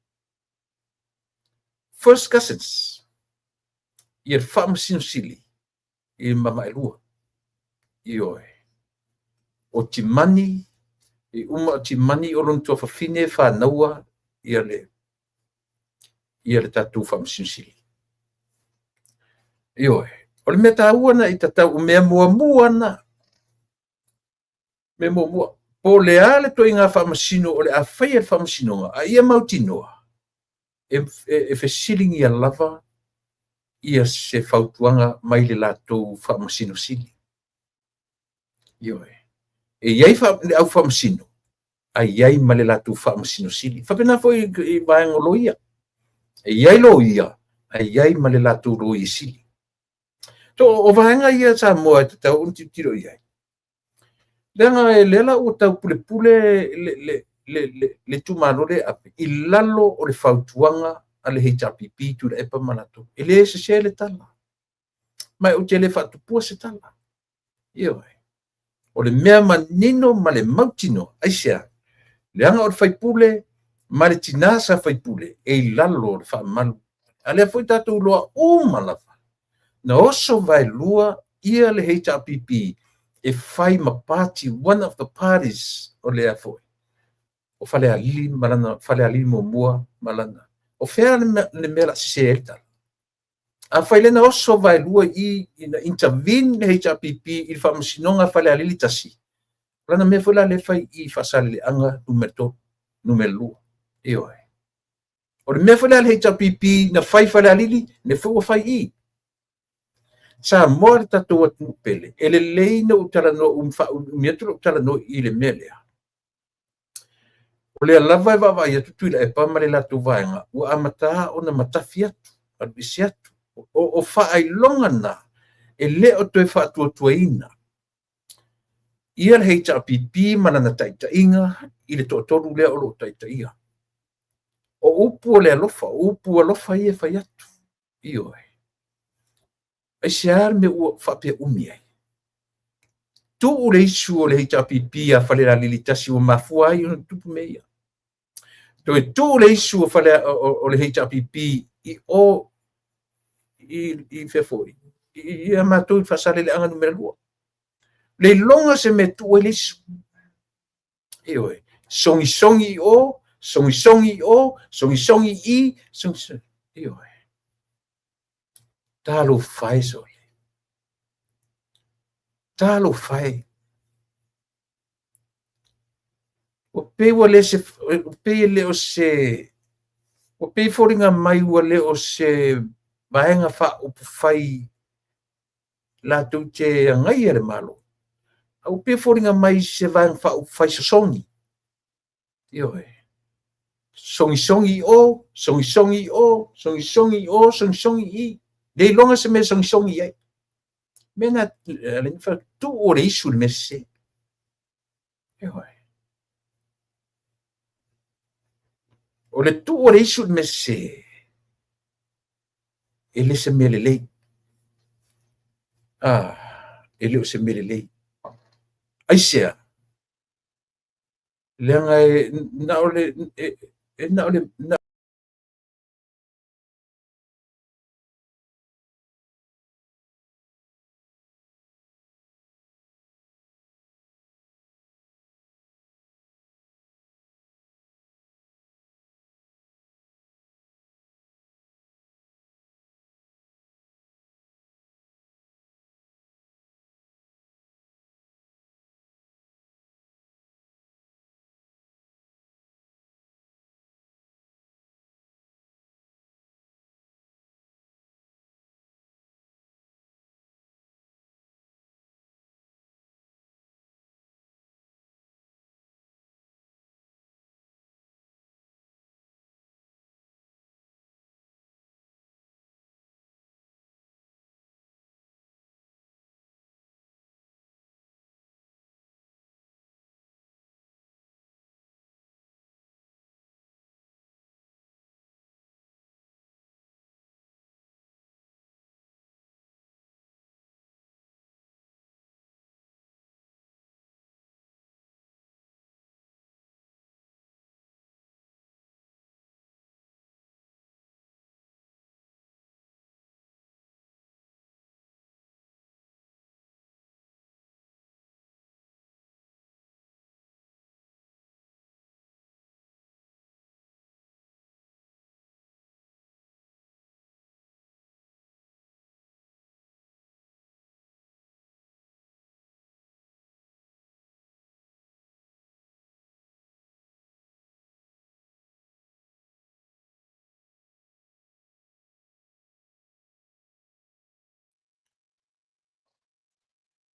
First cousins, ia le Faamasino Sili i ma Vaaelua. Ioe. O Timani, e uma o Timani o lona tuafafine fanaua ia le tatou Faamasino Sili. Ioe. O le mea taua na i tatau, o mea muamua na. Mea muamua. Po o le a le toiga faamasino o le a faia le faamasinoga, a ia mautinoa, e fesiligia lava ia se fautuaga mai le latou Faamasino Sili. Ioe. E i ai le au faamasino, a i ai ma le latou Faamasino Sili. Faapena foi i vaega o loia. E i ai loia, a i ai ma le latou Loia Sili. So, o vaega ia Samoa e tatau ona tilotilo i ai. Leaga e lea la ua tau pulepule le itumalo lea e ave i lalo o le fautuaga a le HRPP Tuilaepa ma latou. E le sese le tala. Ma ou te le faatupua se tala. Ioe. O le mea manino ma le mautinoa, aisea? Leaga o le faipule ma le tina sa faipule e i lalo o le faamalu. A lea foi tatou iloa uma lava, na oso vaelua ia le HRPP e fai ma party, one of the parties o le foi, o Falealili ma lana Falealili muamua ma lana. O fea le mea la sese ai le tala? Afai lea na oso vaelua i ina intervene le HRPP i le faamasinoga Falealili 1, o lana mea foi la lea fai i Faasaleleaga numera 3, numera 2. Ioe. O le mea foi lea le HRPP na fai Falealili, lea foi ua fai i. Samoa le tatou atunuu pele, e lelei na ou talanoa, faaumi atu lou talanoa i le mea lea. O lea lava e vaavaai atu Tuilaepa ma le latou vaega, ua amata ona matafi atu, alu ese atu. O faailoga na, e le o toe faatuatuaina ia le HRPP ma lana taitaiga i le toatolu lea o lo o taitaia. O upu o le alofa, o upu alofa ia e fai atu. Ioe. Aisea le mea ua faapea umi ai? Tuu le isu o le HRPP a Falealili 1 ua mafua ai ona tupu mea ia. Toe tuu le isu o le HRPP i o i fea foi, i a matou i Faasaleleaga numera 2. Le iloga se mea tuu ai le isu. Ioe. Sogisogi i o, sogisogi i o, sogisogi i, sogisogi. Ioe. Talofa e sole. Talofa e. Ua pei ua le se, ua pei e le o se, ua pei foliga mai ua le o se vaega faaupufai latou te agaia le Malo. A ua pei foliga mai se vaega faaupufai sosogi. Ioe. Sogisogi i o, sogisogi i o, sogisogi i o, sogisogi i. Le iloga se mea sogisogi i ai. Mea na, le tuu o le isu le mea sese. Ioe. O le tuu o le isu le mea sese, e le se mea lelei. E le o se mea lelei. Aisea? Leaga e na o le, e na o le, na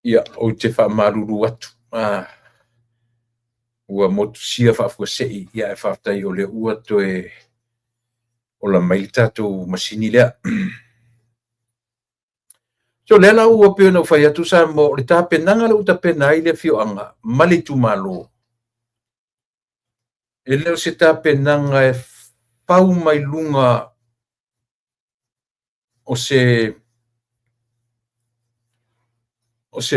Ia, ou te faamalulu atu, ua motusia faafuasei, ia ae faafetai o lea ua toe ola mai le tatou masini lea. So lea la ua pei ona ou fai atu Samoa, o le tapenaga lea ua tapena ai le afioaga ma le itumalo, e le o se tapenaga e fau mai luga o se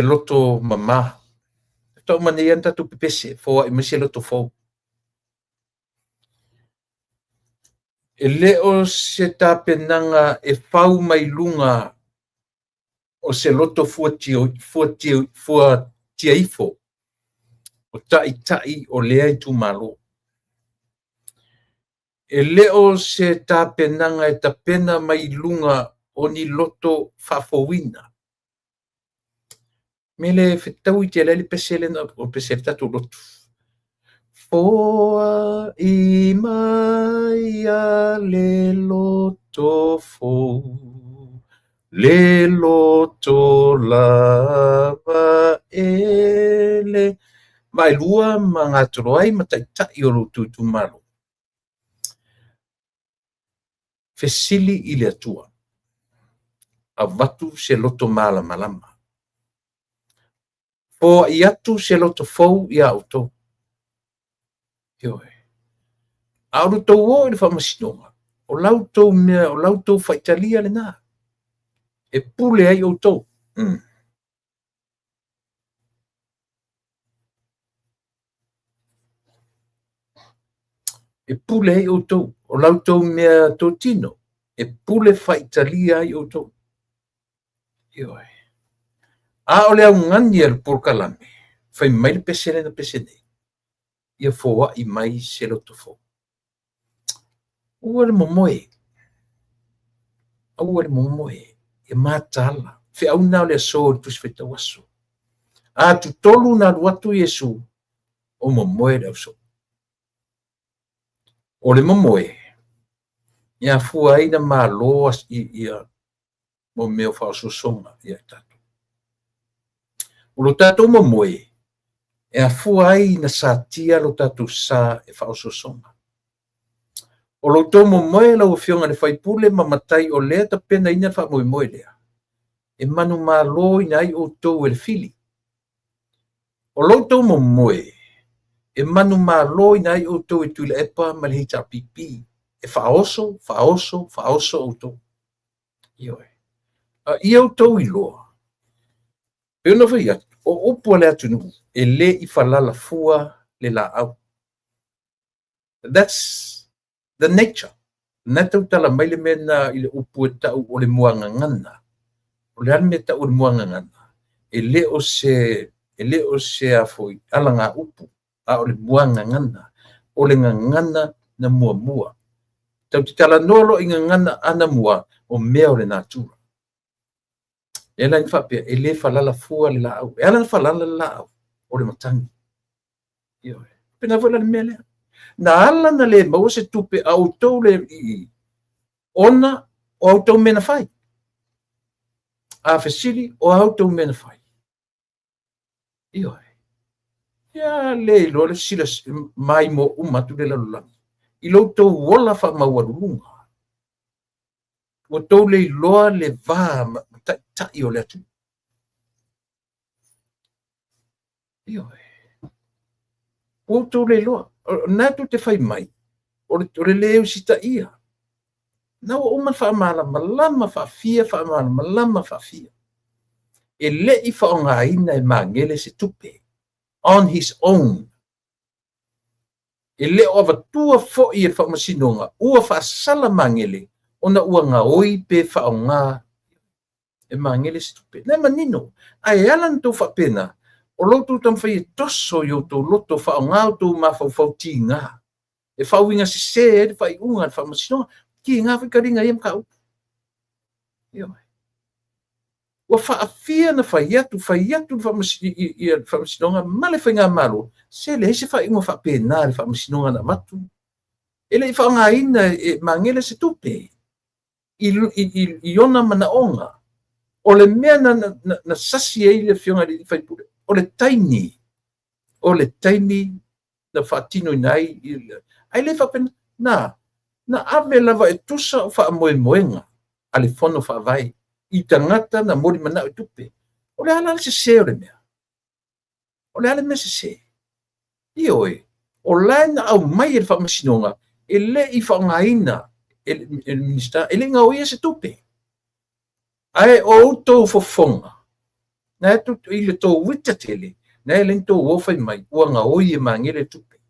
loto mama. Faatoa uma nei lava ona tatou pepese, foai mai se loto fou. E le o se tapenaga e fau mai luga o se loto fuatia ifo o taitai o lea itumalo. E le o se tapenaga e tapena mai luga o ni loto faafouina. Me le fetaui tele ai le pese lea na o pese ai le tatou lotu. Foai mai a le loto fou, le loto lava e le vaelua ma gatolo ai ma taitai o lo outou itumalo. Fesili i le Atua, avatu se loto malamalama. Foai atu se loto fou iā outou. Ioe. A o le tou o i le faamasinoga, o la outou mea, o la outou faitalia lena. E pule ai outou. E pule ai outou. O la outou mea totino, e pule faitalia ai outou. Ioe. A o le augani a le polokalame, fai mai le pese lea na pese nei, ia foai mai se loto fou. Aua le momoe. Aua le momoe. Ia mataala. Feau na o le aso i le Tusi Faitau Aso. A tutolu na alu atu Iesu, o momoe le ausoo. O le momoe, e afua ai na malo ia mo mea o faaosoosoga ia i tatou. O lo tatou momoe, e afua ai na satia lo tatou sa e faaosoosoga. O lo outou momoe lau Afioga i le Faipule ma matai o lea tapenaina le faamoemoe lea, e manumalo ina ai outou e le fili. O lo outou momoe, e manumalo ina ai outou e Tuilaepa ma le HRPP, e faaoso, faaoso, faaoso outou. Ioe. A ia outou iloa, pei ona fai atu, o upu a le atunuu, e le i falala fua le laau. That's the nature. Na tautala mai le mea na i le upu e tau o le muagagana. O le a le mea tau o le muagagana? E le o se afoi alaga upu, a o le muagagana. O le gagana na muamua. Tau te talanoa loa i gagana anamua, o mea o le natura. E ala i faapea, e le falala fua le laau. E ala na falala le laau, o le matagi. Ioe. Pena foi la le mea lea. Na ala na le maua se tupe a outou le i ona o outou mea na fai. A fesili o outou mea na fai. Ioe. Ia le iloa le sila mai mo uma atu le lalolagi. I lo outou ola faamaualuluga. Ua tou le iloa le va ma taitai o le atunuu. Ioe. Ua outou le iloa. Na tou te fai mai, o le le usitaia. Na ua uma faamalamalama faafia, faamalamalama faafia. E le i faaaogaina e Magele se tupe. On his own. E le o avatua foi e le faamasinoga, ua faasala Magele, ona ua gaoi pe faaaoga e Magele se tupe. Na manino, ae ala na tou faapena, o lo outou taumafai e toso i outou loto faaaoga outou mafaufau tiga. E faauiga sese ai le faaiuga a le faamasinoga, tiga foi taliga ia mataupu. Ioe. Ua faafia na fai atu le faamasinoga ma le faigamalo, se leai se faaiuga faapena le faamasinoga na avatu. E le i faaaogaina e Magele se tupe i ona manaoga. O le mea na, na, na, na sasi ai le afioga i le sui usufono, o le taimi, o le taimi na faatinoina ai, ae le faapena, na, na ave lava e tusa o faamoemoega a le Fono Faavae i tagata na moli manao i tupe. O le a la le sese o le mea? O le a le mea sese? Ioe, o la e na aumai e le Faamasinoga e le i faaaogaina e le Minisita, e le i gaoia se tupe. Ae o outou fofoga, na e i le tou ita tele, na e le tou o fai mai, ua gaoi e Magele le tupe.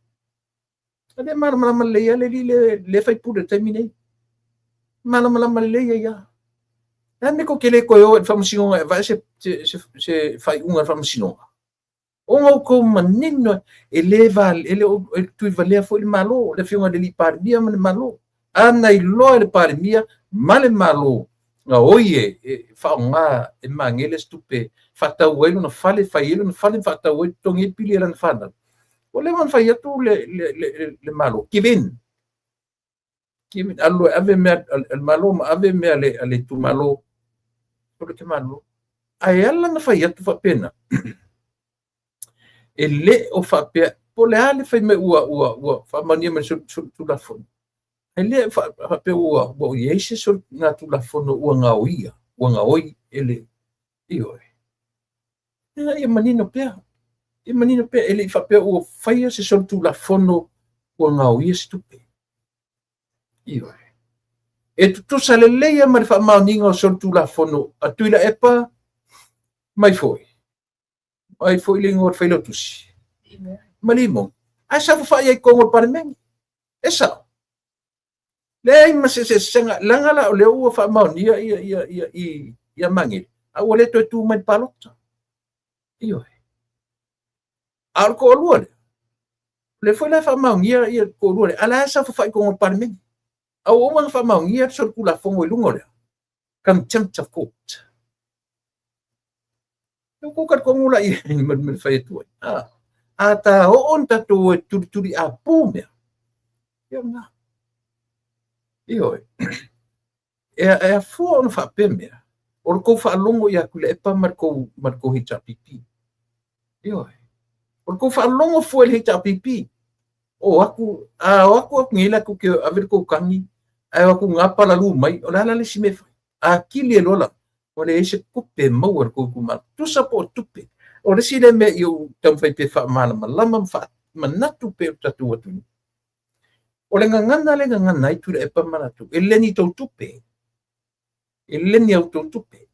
A lea malamalama lelei lava le alii le sui usufono i le taimi nei. Malamalama lelei ai lava. Le a le mea tou te le toe o ai i le faamasinoga e avea se faaiuga a le faamasinoga? Ona outou manino e le e le o tuivalea foi le Malo, le afioga i le Palemia ma le Malo. A na iloa e le Palemia ma le Malo gaoi e faaaoga e Magele se tupe faatau ai lona fale, fai ai lona fale, faatau ai, totogi ai pili a lana fanau. Ua leva ona fai atu le Malo, give in. Give in. Alu e ave mea a le Malo ma ave mea a le itumalo. O le Malo. Ae ala na fai atu faapena, e le o faapea, po o le a le fai mai ua faamaonia mai le Tulafono, e le faapea ua i ai se Tulafono ua gaoia, ua gaoi e le, ioe. Ia manino pea, ia manino pea, e le i faapea ua faia se solitulafono ua gaoia se tupe. Ioe. E tutusa lelei lava ma le faamaoniga o solitulafono a Tuilaepa mai foi. Mai foi le igoa o le Failautusi. Ma Limoni. Ae saofafai ai i totonu o le Palemene. E sao. Leai ma se eseesega, leaga la o lea ua faamaonia ia Magele, a ua le toe tu mai i le palota. Ioe. A o le toalua lea, o lea foi la e faamaonia ia le toalua lea, a o la e saofafai i totonu o le Palemene. A ua uma ona faamaonia le solitulafono i luga o lea, contempt of court. E tou talitonu la i ai ma le mea e fai atu ai. A ta oo ona tatou o e tulituli apu mea, ia lena. Ioe. E afua ona faapea mea, o le tou faalogo ia Tuilaepa ma le tou HRPP. Ioe. O le tou faalogo fua i le HRPP. O atu, a o atu atu nei latou te ave le tou tagi, ae o atu gapa lalu mai, o le a la le isi mea e fai? A kili e loa la, ua leai se tupe e maua e le tou itumalo. Tusa po o tupe. O le isi lea mea i ou taumafai pea e faamalamalama ma faamanatu pea i le tatou atunuu. O le gagana lea e gagana ai Tuilaepa ma latou, e le ni tou tupe. E le ni a outou tupe.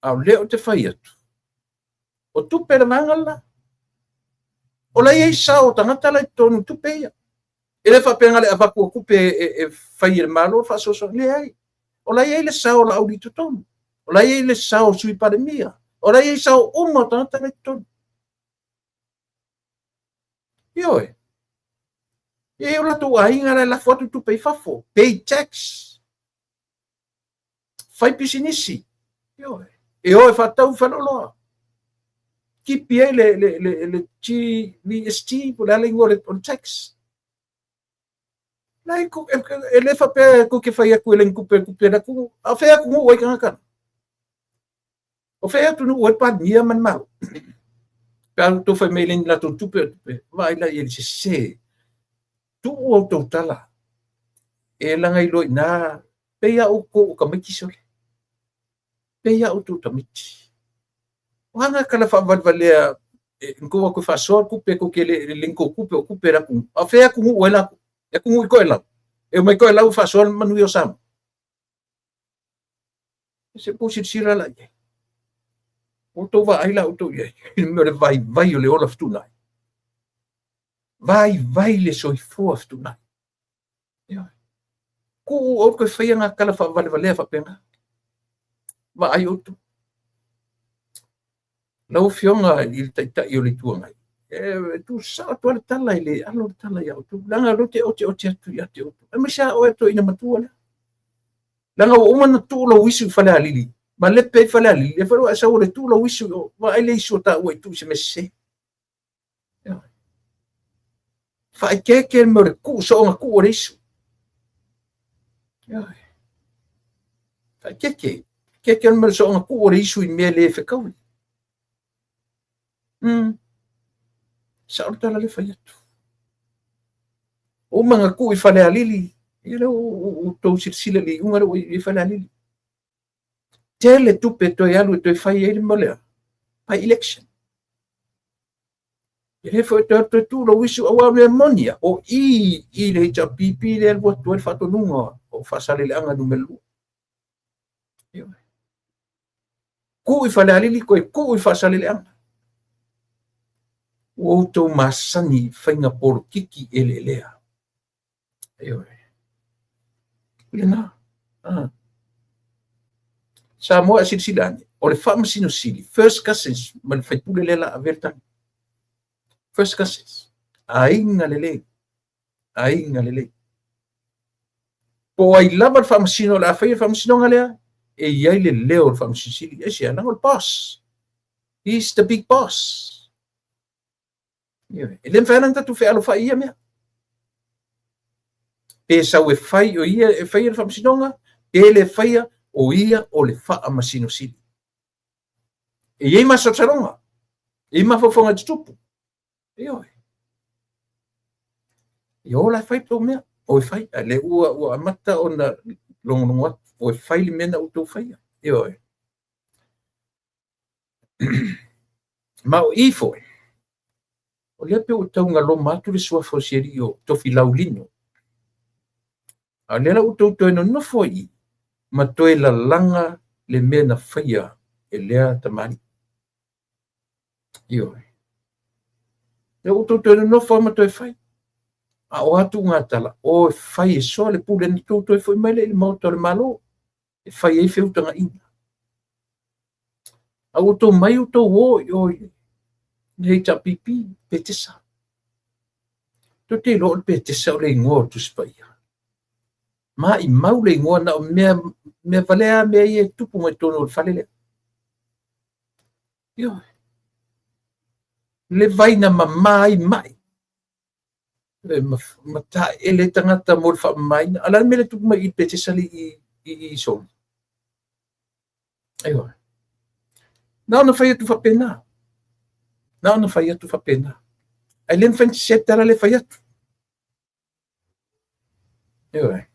A o lea ou te fai atu, o tupe le vaega le la. O la e i ai sao o tagata la i totonu i tupe ia. E le faapea na o le avatu o tupe e fai e le Malo faasoasoa. Leai. O la e i ai le sao o Laauli i totonu. O la e i ai le sao o Sui Palemia. O la e i ai sao uma o tagata la i totonu. Ioe. E i ai o latou aiga la e lafo atu tupe i fafo. Pay tax. Fai pisinisi. Ioe. E o e faatau i faleoloa. Tipi ai le GVST, po o le a le igoa o le tax. La e, e le faapea tou te fai atu e le ni tupe, tupe le atunuu. A o fea atunuu ai tagata la? O fea atunuu ai le Palemia ma le Malo? Pe a outou fai mai e le ni latou tupe o tupe, vaai la i ai le sese. Tuu outou tala, e laga iloa i ina, pei lava outou o tamaiti sole. Pei lava outou o tamaiti. O a ngā tala faavalevalea e tou o atu e faasoa tupe tou te le ni tou tupe o tupe a le atunuu. A o fea e atunuu ai latou? E atunuu i Toelau. E omai Toelau e faasoa le manuia o Samoa. Se i tou silasila la i ai. Ua outou vaai la outou i ai i le mea o le vaivai o le ola fetuunai. Vaivai le soifua fetuunai. Ioe. Tuu outou e faia ngā tala faavalevalea faapena. Vaai outou. Lau Afioga i le Taitai o le Itu Agai, e tuusao atu lava le tala e le alo le tala ia outou, leaga o lea ou te oteote atu ia te outou, aemaise lava oe toeaina matua lea. Leaga ua uma ona tuu lou isu i Falealili, ma lepe ai Falealili, lea foi ua e sau o le tuu lou isu i o, vaai le isu o taua i tuu i se mea sese. Faaeteete le mea o le tuu soona tuu o le isu. Faaeteete. Ke ma le soonga tuu o le isu i mea le fekaui. Sao le tala le fai atu. Ua uma ona tuu i Falealili, ia lea ua outou silasila i le iuga lea ua i ai Falealili. Tele tupe toe alu e toe fai ai le mea lea, by election. E le foi toe alu toe tuu lou isu, aua o le mea moni lava, o i i le HRPP lea e alu atu ai le faatonuga o Faasaleleaga Nu.2. Tuu i Falealili, toe tuu i Faasaleleaga. Ua outou masani i faiga polokiki eleelea. Ioe. Lena. Samoa e silasila ane, o le Faamasino Sili, first cousins ma le faipule lea la avea le tagi. First cousins. Aiga lelei. Aiga lelei. Po o ai lava le Faamasino o le a faia le Faamasinoga lea, e i ai le leo o le Faamasino Sili. Aisea, leaga o le boss. He's the big boss. Ioe. E le mafai ona tatou fealofai i ia mea. Pe sau e fai o ia e faia le Faamasinoga, pe le faia, o ia o le Faamasino Sili. E i ai masalosaloga, e i ai mafaufauga tutupu. Ioe. Ia o la e fai tou mea, o e fai. A lea ua amata ona logologo atu, o e fai le mea na outou faia. Ioe. Ma o i foi, o lea pe ua tau galoma atu le suafa o si alii o Tofilau Lino. A o lea la ua outou toe nonofo ai i i, ma toe lalaga le mea na faia e lea tamalii. Ioe. Lea ua outou toe nonofo ma toe fai. A o atu gatala, o e fai e soa le pule na tou toe foi mai lea i le maota o le Malo, e fai ai feutagaiga. A ua outou mai outou o i o i le HRPP, Petesa. Tou te iloa o le Petesa o le igoa o le Tusi Paia. Maimau le igoa na o mea valea mea ia e tupu mai totonu o le fale lea. Ioe. Le vai na mama ai mai. Ma taele tagata mo le faamamaina. A o le a le mea le tupu mai i Petesa le i Soli? Ioe. Na ona fai atu faapena. Na ona fai atu faapena. Ae le mafai ona sese tala le fai atu. Ioe.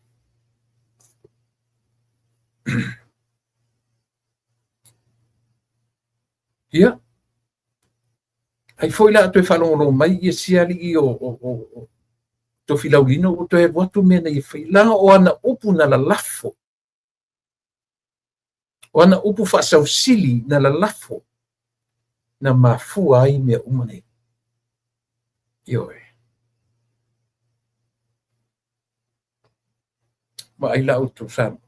Ia. Ai foi la toe faalogologo mai ia si alii o Tofilau Lino ua toe alu atu mea nei e fai. Leaga o ana upu na lalafo. O ana upu faasausili na lalafo na mafua ai mea uma nei. Ioe. Vaai la outou Samoa.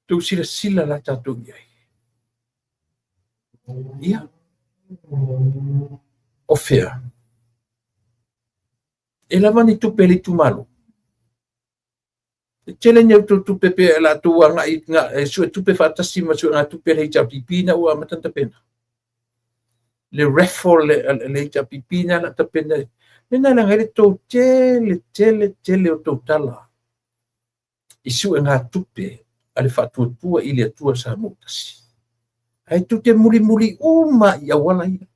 Tou silasila la tatou i ai. Ia. O fea? E lava ni tupe a le itumalo. E tele ni outou tupe pe la outou agai e sue tupe faatasi ma suegatupe a le HRPP na ua amata ona tapena. Le raffle a le HRPP na la tapena. Mena leaga ai le tou tele tele tele o tou tala i suegatupe a le Faatuatua i le Atua Samoa tasi. Ae tou te mulimuli uma i auala ia.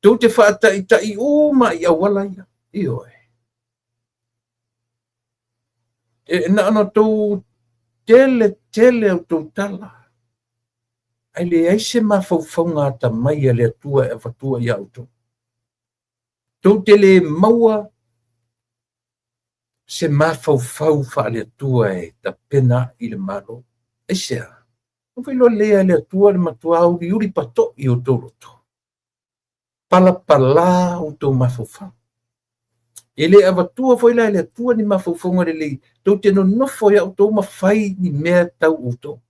Tou te faataitai uma i auala ia. Ioe. E na ona tou tele tele o tou tala. Ae leai se mafaufauga atamai a le Atua e avatua ia outou. Tou te le maua se mafaufau faale-Atua e tapena i le Malo. Aisea? Ua failoa lelei lava e le Atua le matua uliuli patoi o outou loto. Palapala outou mafaufau. E le avatua foi la e le Atua ni mafaufauga lelei, tou te nonofo ia outou ma fai ni mea tau outou.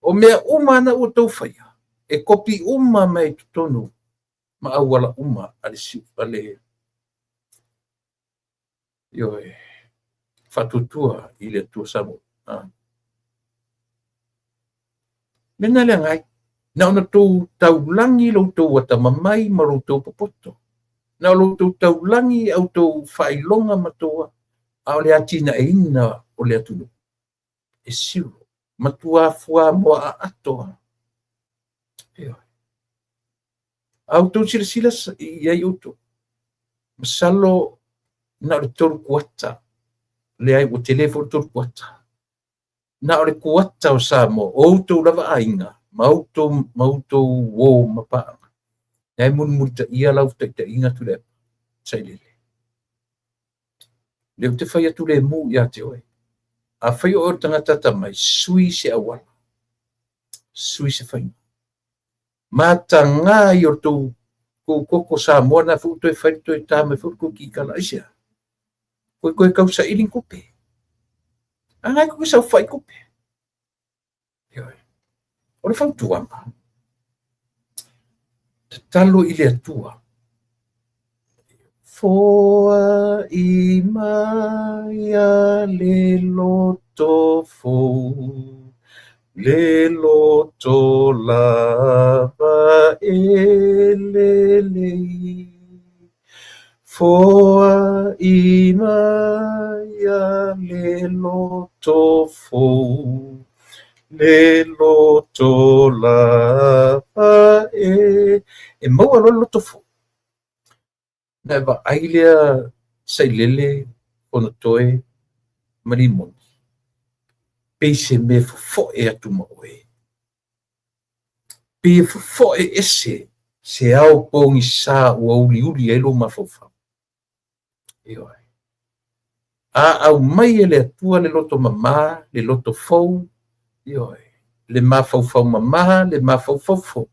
O mea uma na ua outou faia, e kopi uma mai totonu ma auala uma a le ioe, Faatuatua i le Atua Samoa. Mea na leaga ai, na ona tou taulagi lo outou atamamai ma lo outou popoto. Na o lo outou taulagi au tou faailoga ma tou a o le atinaeina o le atunuu. E zero. Matua fuamoa aato lava. Ioe. A outou silasila i ai outou, masalo na o le 3 kuata, leai ua tele foi le 3 kuata. Na o le kuata o Samoa, o outou lava aiga, ma outou uo ma paaga, lea e mulimulitaia lau taitaiga Tuilaepa, Sailele. Lea ou te fai atu lemu ia te oe. Afai o oe o le tagata atamai, sui se auala, sui se faiga. Mataga ia o le tou koko Samoa na foi ua toe fai toe ta mai foi le tou kikala. Aisea? Koe toe tausaili ni tupe. A na e tou te saofai tupe. Ioe. O le fautuaga, tatalo i le Atua. Foai mai a le loto fou, le loto lava e lelei. Foai mai a le loto fou, le loto lava e. E maua loa le loto fou. Na e vaai lea Sailele, Fonotoe ma Limoni, pei se mea e fofoe atu ma oe. Pei e fofoe ese se ao pogisa ua uliuli ai lou mafaufau. Ioe. A aumai e le Atua le loto mama, le loto fou, ioe, le mafaufau mama, le mafaufau fou.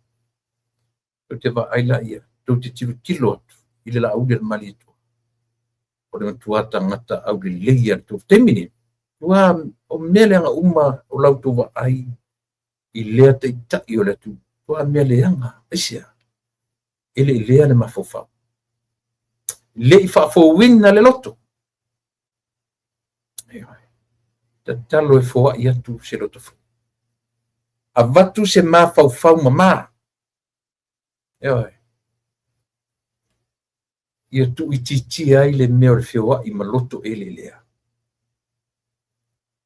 Tou te vaai laia, tou te tilotilo atu i le laauli o le Malietoa. O le matua tagata aulelei a le tou taimi nei. Ua o mea leaga uma o la outou vaai i lea taitai o le atunuu. Ua mea leaga, aisea? E le i lea le mafaufau. Le i faafouina le loto. Ioe. Tatalo e foai atu se loto fou. Avatu se mafaufau mama. Ioe. Ia tuuitiitia ai le mea o le feoai ma loto eleelea.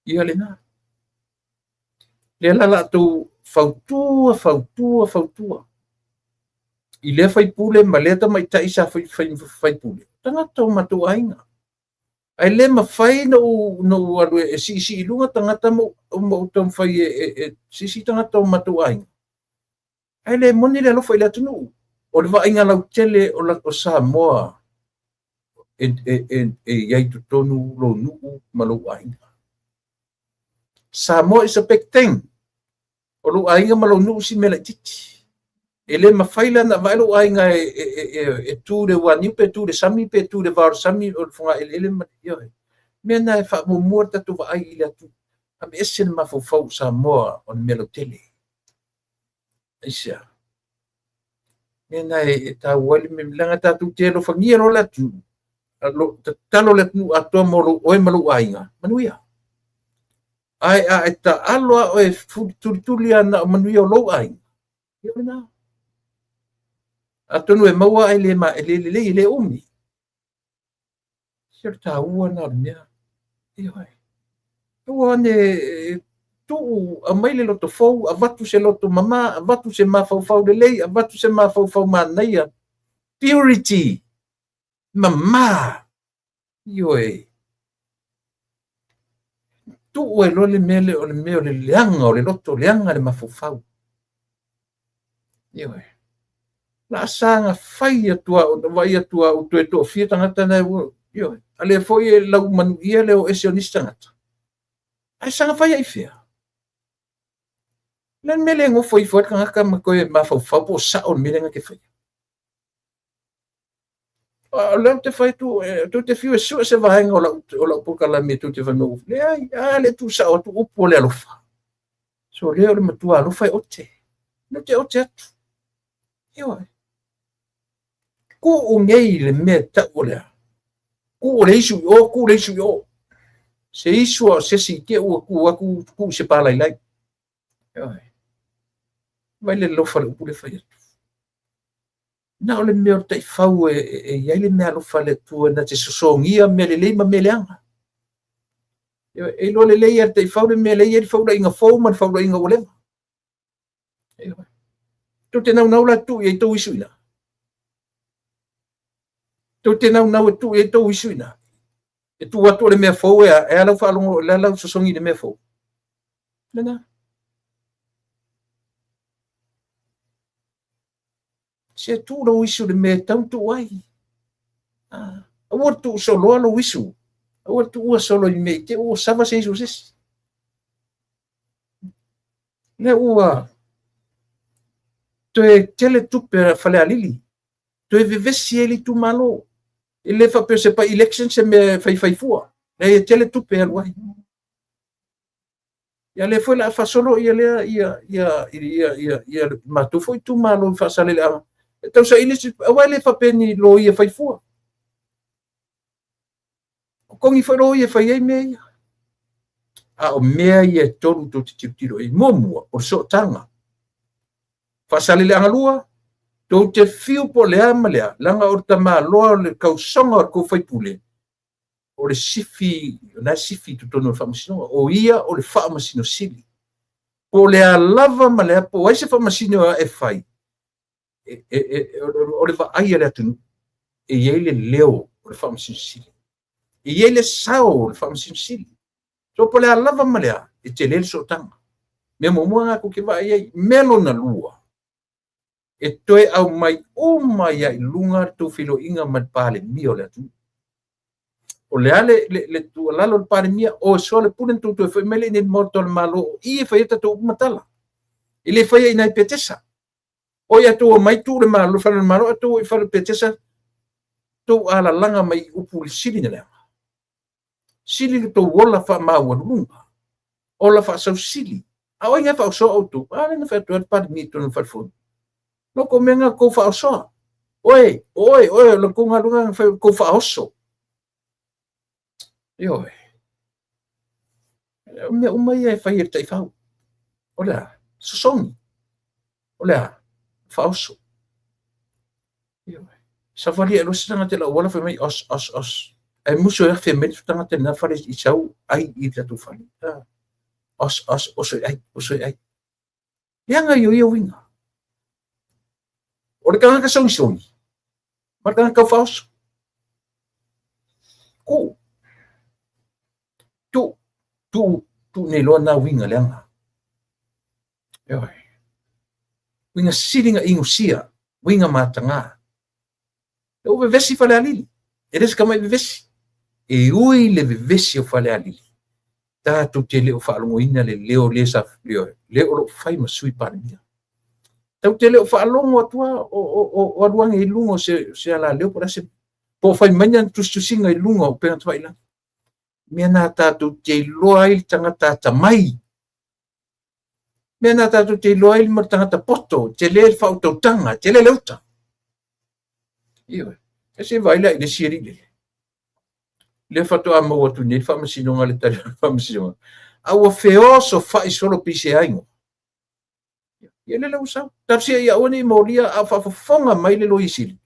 Ia lena. Lea la latou fautua, fautua, fautua. I lea faipule ma lea tamaitai sa faipule. Tagata o matou aiga. Ae le mafai na ou alu e siisii i luga tagata ma ou taumafai e siisii tagata o matou aiga. Ae le moni le alofa i le atunuu. O le vaaiga lautele o Samoa e i ai totonu lou nuu ma lou aiga. Samoa is a big thing. O lou aiga ma lou nuu si mea laitiiti. E le mafai la na vaai lou aiga e tu le uaniu pe tu le sami pe tu le vao o le sami o le fogaeleele ma ioe. Mea na e faamuamua le tatou vaai i le atunuu. Aveese le mafaufau o Samoa o le mea lautele. Aisea? Mea na e taua ai le mea leaga tatou te alofagia loa le atunuu. Tatalo le atunuu atoa mo lou oe ma lou aiga. Manuia. Ae a e taalo a oe tulituli a na o manuia o lou aiga. Ia lena. Atonu e maua ai le ma e le lelei e le umi. Se o le taua na o le mea. Ioe. Aua ane tuu aumai le loto fou, avatu se loto mama, avatu se mafaufau lelei, avatu se mafaufau manaia. Purity. Mama. Ioe. Tuu ai loa le mea lea o le mea o le leaga o le loto, leaga le mafaufau. Ioe. La saga fai atu au, vaai atu au toe toafia tagata na e ioe. A lea foi e lau manuia le o ese o nisi tagata. Ae saga fai ai fea. Le mea le nofo ifo ai le tagata ma toe mafaufau po o sao le mea lea na te faia. O lea ou te fai atu, tou te fiu e sue se vaega o lau polokalame tou te fai mai, leai, a le tuusao atu upu o le alofa. So lea o le matua alofa e ote. Lea te ote atu. Ioe. Tuu nei le mea tau o lea. Tuu le isu i o, tuu le isu i o. Se isu a o se isi te ua tuu atu, tuu se palailai. Ioe. Vai le alofa le upu le fai atu. Na o le mea o le taifau e i ai le mea alofa le Atua na te sosogia mea lelei ma mea leaga. E iloa lelei e le taifau le mea lea e i ai le faulaiga fou ma le faulaiga ua leva. Tou te naunau la e tuu i ai tou isu i ina. Tou te naunau e tuu i ai tou isu i ina. E tuu atu o le mea fou e a, e a lau faalogo, le a lau sosogi i le mea fou. Lena. Se tuu lou isu i le mea e tatau ona tuu ai. Ah, aua le tuu soloa lou isu. Aua le tuua solo i mea i te ua sava se isu o se isi. Lea ua toe tele tupe a Falealili, toe vevesi ai le itumalo. E le faapea o se by election se mea e faifai fua. Leai, e tele tupe e alu ai. Ia lea foi o le a faasolo ia lea ia ia ia ia ia matou foi itumalo i Faasaleleaga. E tau saili se aua e le faapea ni loia fai fua. Totogi foi loia e fai ai mea ia. A o mea ia e tolu tou te tilotilo i ai. Muamua, o le sootaga. Faasaleleaga lua, tou te fiu po o le a ma le a, leaga o le tamaloa o le kausoga o le tou faipule, o le sifi, o la e sifi i totonu o le faamasinoga. O ia o le faamasino sili. Po o le a lava ma le a, po o ai se faamasino e fai, o le vaai a le atunuu, e i ai le leo o le faamasino sili. E i ai le sao o le faamasino sili. So po o le a lava ma le a, e tele le sootaga. Mea muamua lena tou te vaai ai. Mea lona lua, e toe aumai uma ai i luga le tou feiloaiga ma le Palemia o le atunuu. O le a le tuualalo a le Palemia, o soalepule na tou toe foi mai lea i inei i le Maota o le Malo, o i e fai ai tatou upu ma tala. E le faia i ina i Petesa. O ia tou omai tuu le Malo, le fale o le Malo, ae tou o i fale o Petesa, tou alalaga mai i upu i le sili ona leaga. Sili lo tou ola faamaualuluga, ola faasausili. A o ai na e faaosoa outou? A lea na fai atu ai le Palemia i totonu o le falefono. No kou mea na tou faaosoa. Oe, o oe, oe, o le tou galuega na fai o tou faaoso. Ioe. O mea uma ia e fai e le taifau. O le a? Sosogi. O le a? Faaoso. Ioe. Savali e loa se tagata i le auala fai mai os, os, os. Ae musu e afe mai le tagata i lena fale i sau ai i le tatou fale. Os, os, oso i ai, oso i ai. Leaga ia o ia uiga. O le tagata sogisogi, ma le tagata taufaaoso. Ku. Tu. Tu. Tu nei loa na uiga leaga. Ioe. Uiga sili na igusia, uiga mataga. E ua vevesi Falealili. E le se tamai vevesi. E ui le vevesi o Falealili, tatou te le o faalogoina le leo le sa leo, le o lo o fai ma sui Palemia. Tatou te le o faalogo atu lava o alu ane i luga o se alaleo po o le a se po o fai mai ni ana tusitusiga i luga o upega tafailagi. Mea na tatou te iloa ai le tagata atamai. Mea na tatou te iloa ai ma le tagata poto, tele le faautautaga, tele le uta. Ioe. E se vaai la i le isi alii lele. Lea faatoa maua atu nei le faamasinoga le tali o le faamasinoga. A ua feosofai solo pei se aigo. Ia lele ua sau. Talosia ia aua ne i molia a o faafofoga mai le Loia Sili.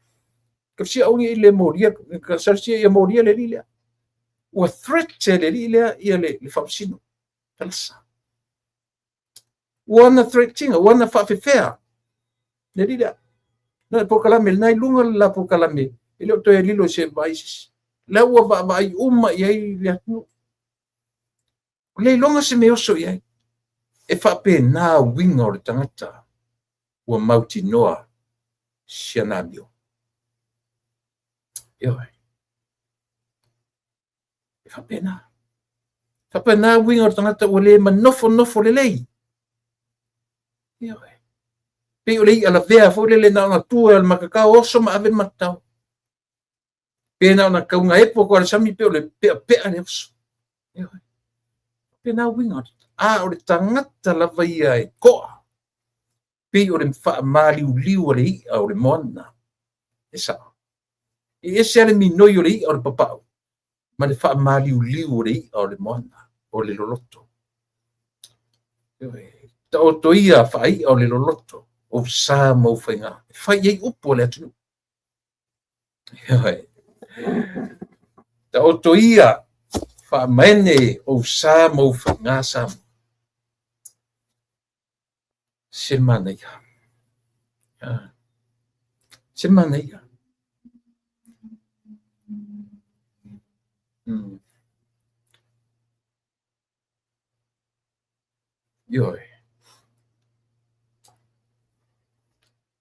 Talosia aua ne i le molia, talosia ia molia le alii lea. Ua threat e le alii lea ia le faamasino. Talasa. Ua ana threat-ina, ua ana faafefea le alii lea. Na le polokalame, lena i luga le la polokalame, e le o toe lilo i se vaai se isi. La ua vaavaai uma i ai le atunuu. O le iloga se mea oso i ai. E faapena uiga o le tagata ua mautinoa si ana amio. Ioe. E faapena. Faapena uiga o le tagata ua le manofonofo lelei. Ioe. Pei o le i'a lavea foi lele na ona tu e o le matatao oso ma ave le matatao. Pe na ona tau gaepo atu lava i le sami pei o le peapea le oso. Ioe. Faapena uiga. A o le tagata lava ia e to'a, pei o le faamaliuliu a le i'a o le moana. E sao. E ese lava le minoi o le i'a o le papau ma le faamaliuliu o le i'a o le moana, o le loloto. Ioe. Taoto ia faai'a o le loloto, ou sa ma ou faiga. E fai i ai upu a le atunuu. Ioe. Taoto ia Faamaene ou sa ma ou faiga Samoa. Se manaia. Se manaia. Ioe.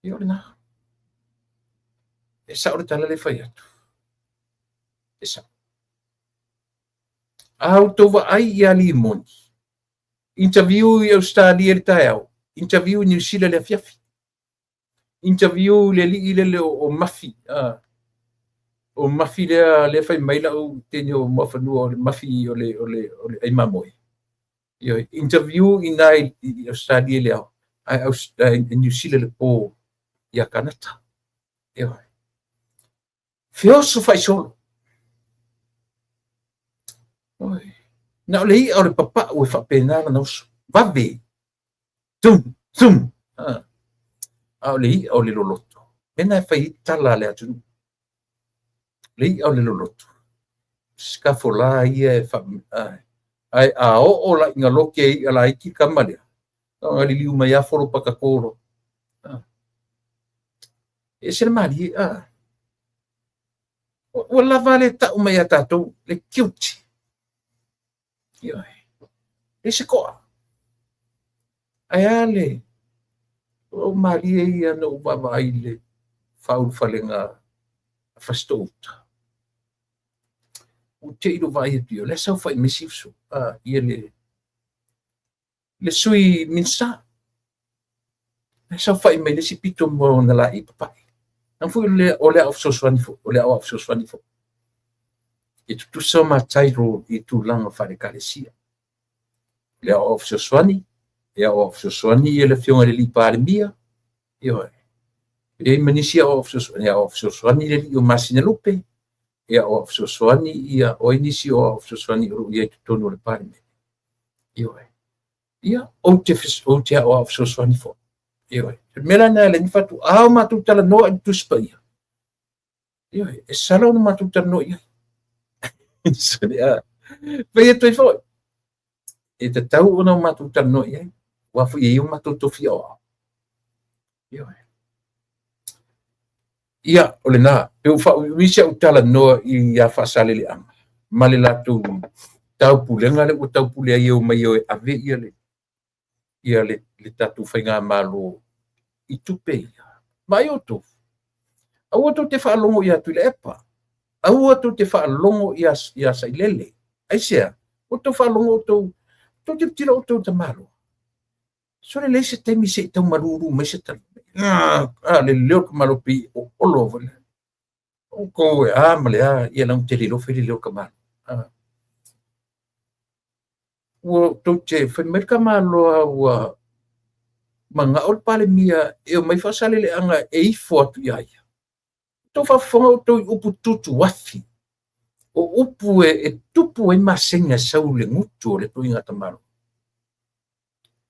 Ia o lena. E sao le tala lea e fai atu. E sao. A outou vaai ia Limoni, interview i Ausetalia i le taeao, interview i Niu Sila i le afiafi, interview i le alii lele o Mafi, o Mafi lea lea fai mai lau teine o Muafanua o le Mafi o le o le o le ai mamoe. Ioe, interview i na i Ausetalia i le ao, ae i Niu Sila i le po ia Kanata. Ioe. Feoso faisolo. Oi. Na o le i'a o le papa'u e faapena lana oso. Vave. Tum, tum. A. A o le i'a o le loloto. Mea na e fai ai tala a le atunuu. Le i'a o le loloto. Sikafolā ia e fa... Ae a oo la i galoke e i'a laiti kama lea, na liliu mai a folo pakakō loa. E ese le malie, a. Ua lava le ta'u mai ia tatou le guilty. Ioe. E se to'a. Ae a le o malie ia na ou vaavaai i le faaulufalega a Fasitoouta. Ua te i lou vaai atu ia, o lea saofai mai si uso, ia le Sui Minisita. E saofai mai le isi pito ma ona laei papae. Leaga foi o le aao fesoasoani foi, o le aoao fesoasoani foi. E tutusa ma title i tulaga faale-ekalesia. O le aoao fesoasoani, e aoao fesoasoani ia le afioga i le alii Palemia, ioe. E i ai ma nisi aoao fesoasoani, e aoao fesoasoani le alii o Masinalupe, e aoao fesoasoani ia o ai nisi o aoao fesoasoani o lo o i ai i totonu o le Palemene. Ioe. Ia, ou te aoao fesoasoani foi. Ioe. O le mea la lena e ala ai ona fai atu, a o matou talanoa i le Tusi Paia, ioe, e sala ona matou talanoa i ai. Fai atu ai foi, e tatau ona o matou talanoa i ai, aua foi e i ai o matou tofi aoao. Ioe. Ia, o lena, pe ua faaumiumi si au talanoa ia Faasaleleaga ma le latou taupulega lea ua taupule ai e omai e ave ia le ia le, le tatou faigamalo i tupe ia. Vaai outou, aua tou te faalogo ia Tuilaepa, aua tou te faalogo ia, ia Sailele. Aisea? Ua tou faalogo outou, tou te tilotilo outou i tamaloa. Sole leai se taimi se i tau malulu mai se tala. Ah, le leo o le tamaloa pei o olo foi lea. Outou e a ma le a, ia leaga ou te le iloa fai le leo o le tamaloa. Ah. Ua tou te fai mai le tamaloa ua manao le Palemia e omai Faasaleleaga e ifo atu ia ia. Tou faafofoga outou i upu tutuafi, o upu e tupu ai masega e sau i le gutu o le ituaiga tamaloa.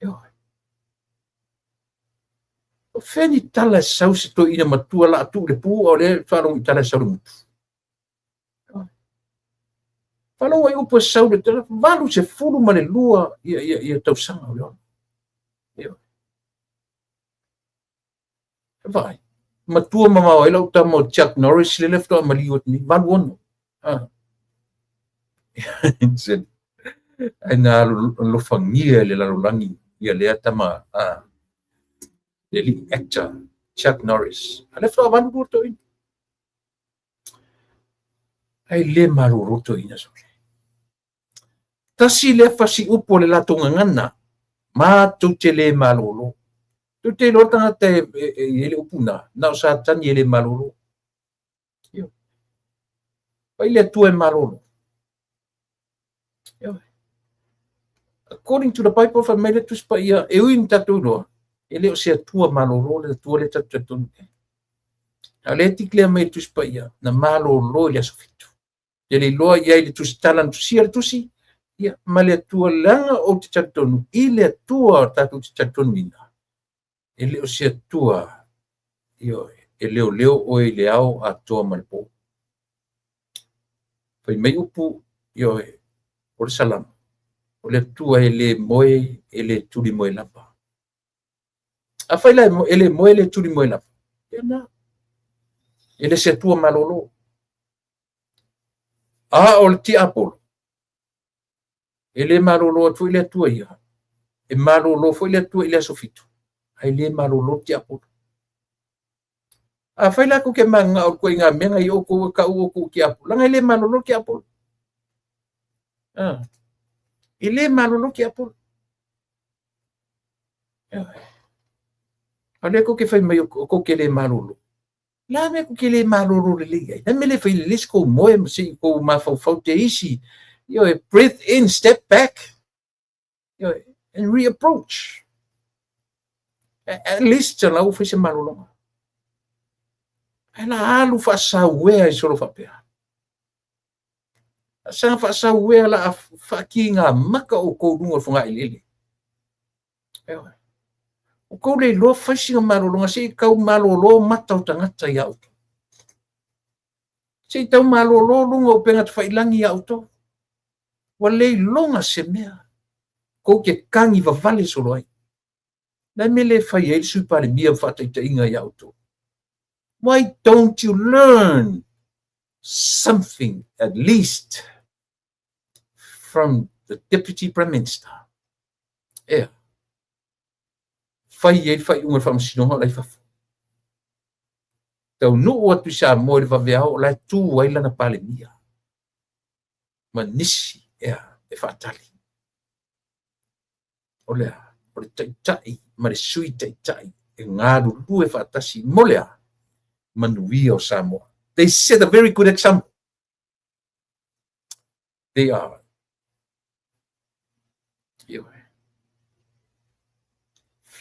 Ioe. O fea ni tala e sau se toeaina matua la tuu i le pu a o lea e faalogo i tala e sau i le gutu. Ioe. Faalogo i upu e sau i le tala, 82 ia tausaga o le ola. Ioe. Vaai, matua mamao ai lau tama o Chuck Norris lele faatoa maliu atu nei, 86. Ah. Ai na alofagia e le lalolagi ia lea tama a le alii actor Chuck Norris. A lea faatoa 82 toeaina. Ai le malolo toeaina sole. Tasi lea fasi upu o le latou gagana, matou te le malolo. Tou te iloa le tagata e i ai le upu na, na o Satani e le malolo. Ioe. Pai le Atua e malolo. Ioe. According to the Bible, fai mai le Tusi Paia, e ui ina tatou iloa, e le o se Atua malolo le Atua lea tatou talitonu i ai. A o lea e declare mai le Tusi Paia, na malolo i le aso fitu. Te le iloa i ai le tusitala na tusia le tusi, ia, ma le Atua, leaga ou te talitonu i le Atua tatou te talitonuina, e le o se Atua, ioe, e leoleo oe i le ao atoa ma le po. Fai mai upu, ioe, O le Salamo, o le Atua e le moe, e le tuli moe lava. Afai la e le moe, e le tuli moe lava, ia na, e le se Atua malolo. A o le tiapolo, e le malolo atu foi le Atua ia, e malolo foi le Atua i le aso 7, ae le malolo le tiapolo. Afai la kou te mananao i ituaiga mea na i outou e tau outou i tiapolo, leaga e le malolo le tiapolo. E le malolo le tiapolo. A o lea tou te fai mai tou te le malolo. O le a le mea tou te le malolo lelei ai? O le a le mea e le fai lelei se tou moe ma se i tou mafaufau te isi. Ioe, breathe in, step back. Ioe, and reapproach. At least la ua fai se malologa. Ae la alu faasauea i solo faapea. Saga faasauea la a faatiga maka outou luga o le fogaeleele. Ioe. Outou le iloa fai sina malologa se i tau malolo mata o tagata ia outou. Se i tau malolo luga o upega tafailagi ia outou. Ua le iloga se mea. Kou te kagi vavale solo ai. Le mea le fai ai le Sui Palemia ma faataitaiga ia outou. Why don't you learn something at least from the Deputy Prime Minister? Ea. Fai ai le faaiuga o le faamasinoga o la e i fafo. Taunuu atu i Samoa i le vaveao o la e tu ai lana Palemia ma nisi ea e faatali. O le a? O le taitai ma le sui taitai e galulue faatasi mo le a? Manuia o Samoa. They set a very good example. They are. Ioe.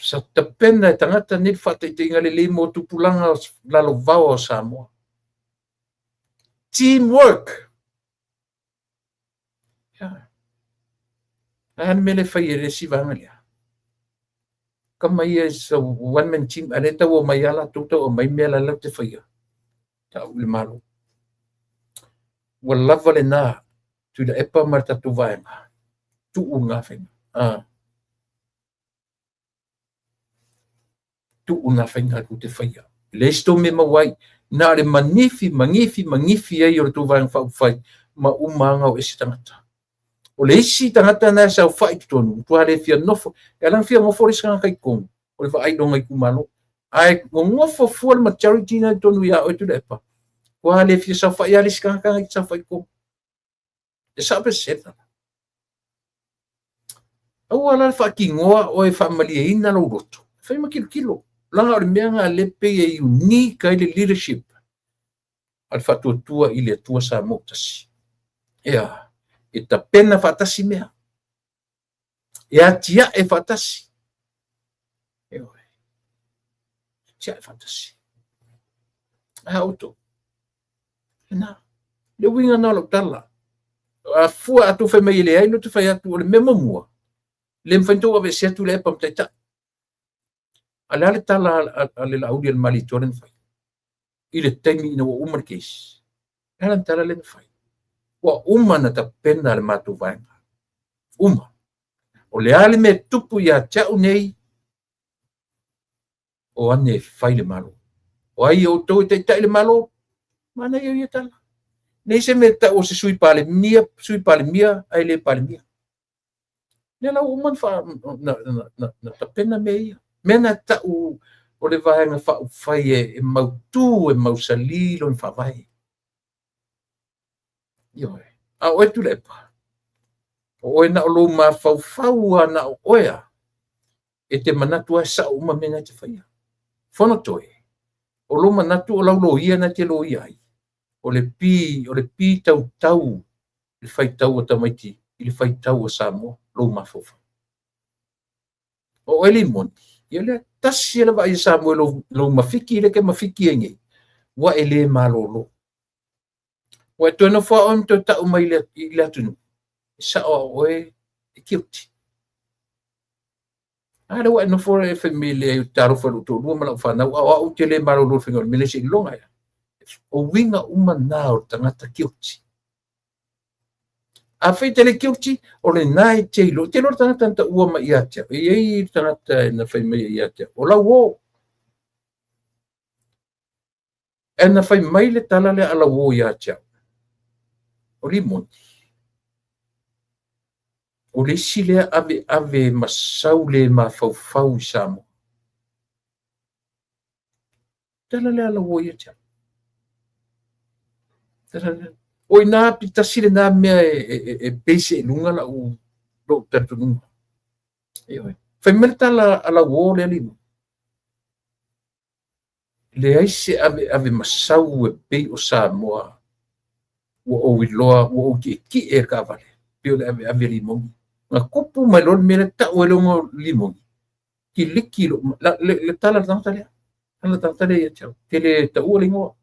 Sa tapena e tagata nei le faataitaiga lelei mo tupulaga lalovaoa o Samoa. Teamwork. Ia. A le mea le fai e le isi vaega lea. Kama ia is a one man team, a le tau o mai ala, tau tau o mai mea la lau te faia. Tau le malo. Ua lava lena, Tuilaepa ma le tatou vaega. Tuu na faiga. Tuu na faiga tou te faia. E leai se tou mea e maua ai. Na o le manifi, manifi, manifi ai o le tou Vaega Faaupufai ma uma aga o ese tagata. O le isi tagata na e saofai i totonu, matua le fia nofo. E ala ona fia nofo le isi tagata i totonu, o le vaai i lona itumalo. Ae nonofo fua le majority na i totonu ia oe Tuilaepa, ua le fia saofai lava le isi tagata na i te saofai i totonu. E sao pe sese le tala? Aua la le faatinoa oe e faamalieina lou loto. Fai ma tilotilo. Leaga o le mea lena lea pei e unique ai le leadership a le Faatuatua i le Atua Samoa ua Tasi. Ea, e tapena faatasi mea. E atiae faatasi. Ioe. Atiae faatasi. A outou. Na. Le uiga na o lau tala. A fua a tou fai mai e leai, lea ou te fai atu o le mea muamua, le mafai ona tou aveese atu Tuilaepa ma taitai. A o le a le tala a le Laauli a le Malietoa lea na fai? I le taimi ina ua uma le case. O le a lana tala lea na fai? Ua uma ona tapena le matou vaega. Uma. O le a le mea e tupu ia te au nei, o ane e fai le Malo. O ai o outou e taitai le Malo? Manaia ia tala. Leai se mea e tau o se sui Palemia, sui Palemia ae le Palemia. Lea la ua uma na tapena mea ia. Mea na tau o le Vaega Faaupufai e mautu, e mausali lona faavae. Ioe. A o oe Tuilaepa, o oe na o lou mafaufau lava na o oe lava, e te manatu lava e sao uma mea na e te faia. Fonotoe, o lou manatu o lau loia na e te loia ai, o le pi, o le pi tautau i le faitau a tamaiti, i le faitau a Samoa, lou mafaufau. O oe Limoni, ia lea tasi le vaai a Samoa i lou, lou mafiki lea e te mafiki ai nei, ua e le malolo. Ua e toe nofo lava oe ma toe tau mai i le atunuu, e sao lava o oe e guilty. A lea ua e nofo e fai mai leai ou te talofa i lou toalua ma lau fanau, a o au ou te le malolo i le faiga o le mea lea seiloga ia. O uiga uma na o le tagata guilty. Afai e te le guilty, o lena e te iloa. E te iloa le tagata na taua mai ia te au. E i ai le tagata na fai mai ia te au, o lau uo. E na fai mai le tala lea a lau uo ia te au, o Limoni. O le isi lea aveave ma sau le mafaufau i Samoa. Tala lea a lau uo ia te au. Tala lea. O ina tasi lena mea e base i luga lau lou talitonuga. Ioe. Fai mai le tala a lau uo lea Limoni. Leai se aveave masau e pei o Samoa ua ou iloa, ua ou tietie i le taavale, pei o le aveave Limoni. Na tupu mai loa le mea lea, tau ai le igoa o Limoni, kiliki lou, le tala a le tagata lea, tala a le tagata lea ia te au, te le taua le igoa.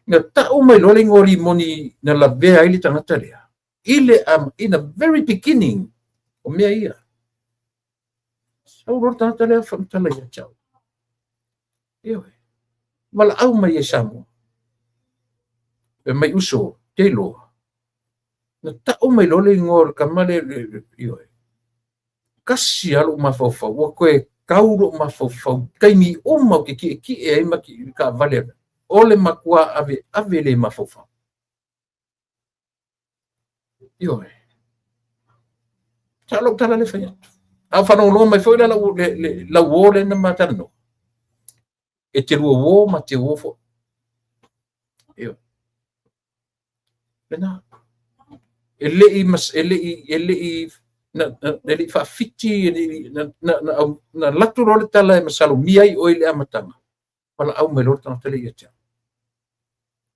Na tau mai loa le igoa o Limoni na lavea ai le tagata lea, i le, in the very beginning o mea ia. Sau loa le tagata lea faamatala ia te au. Ioe. Valaau mai ai Samoa. Fai mai uso, te iloa. Na tau mai loa le igoa o le tama lea, ioe. Kasi lava lou mafaufau, ua toe tau lou mafaufau, taimi uma ou te tietie ai ma taavale, o le matua aveave le mafaufau. Ioe. Sa lou tala le fai atu. A o faalogologo mai foi la lau, le, le, lau uo lea na ma talanoa. E te lua uo ma te uo foi. Ioe. Lena. E le i, e le i, e le i, na, na, e le i faafiti, e le i, na, na, na, na alu atu loa le tala e masalomia ai oe i le amataga. Valaau mai loa le tagata lea ia te au.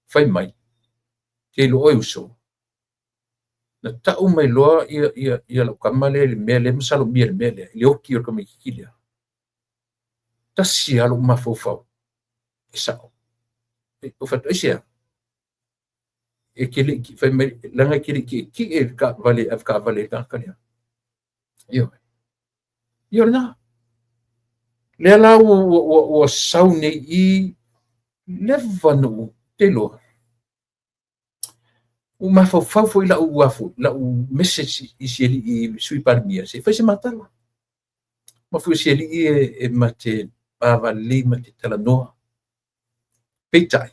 Fai mai, te iloa oe uso, na tau mai loa ia, ia, ia lau tama lea i le mea lea masalomia i le mea lea, i le oti o le tamaitiiti lea. Tasi lava lou mafaufau, e sao. E, ou fai atu, aisea? E te le i, fai mai, leaga e te le i tietie i le taavale, avetaavale i le tagata lea. Ioe. Ia o lena. Lea la ua, ua, ua, ua sau nei i leva na ou te iloa. Ua mafaufau foi lau afo, lau message i si alii Sui Palemia, se i fai se ma tala. Ma foi si alii e ma te ava lelei ma te talanoa. Peitai,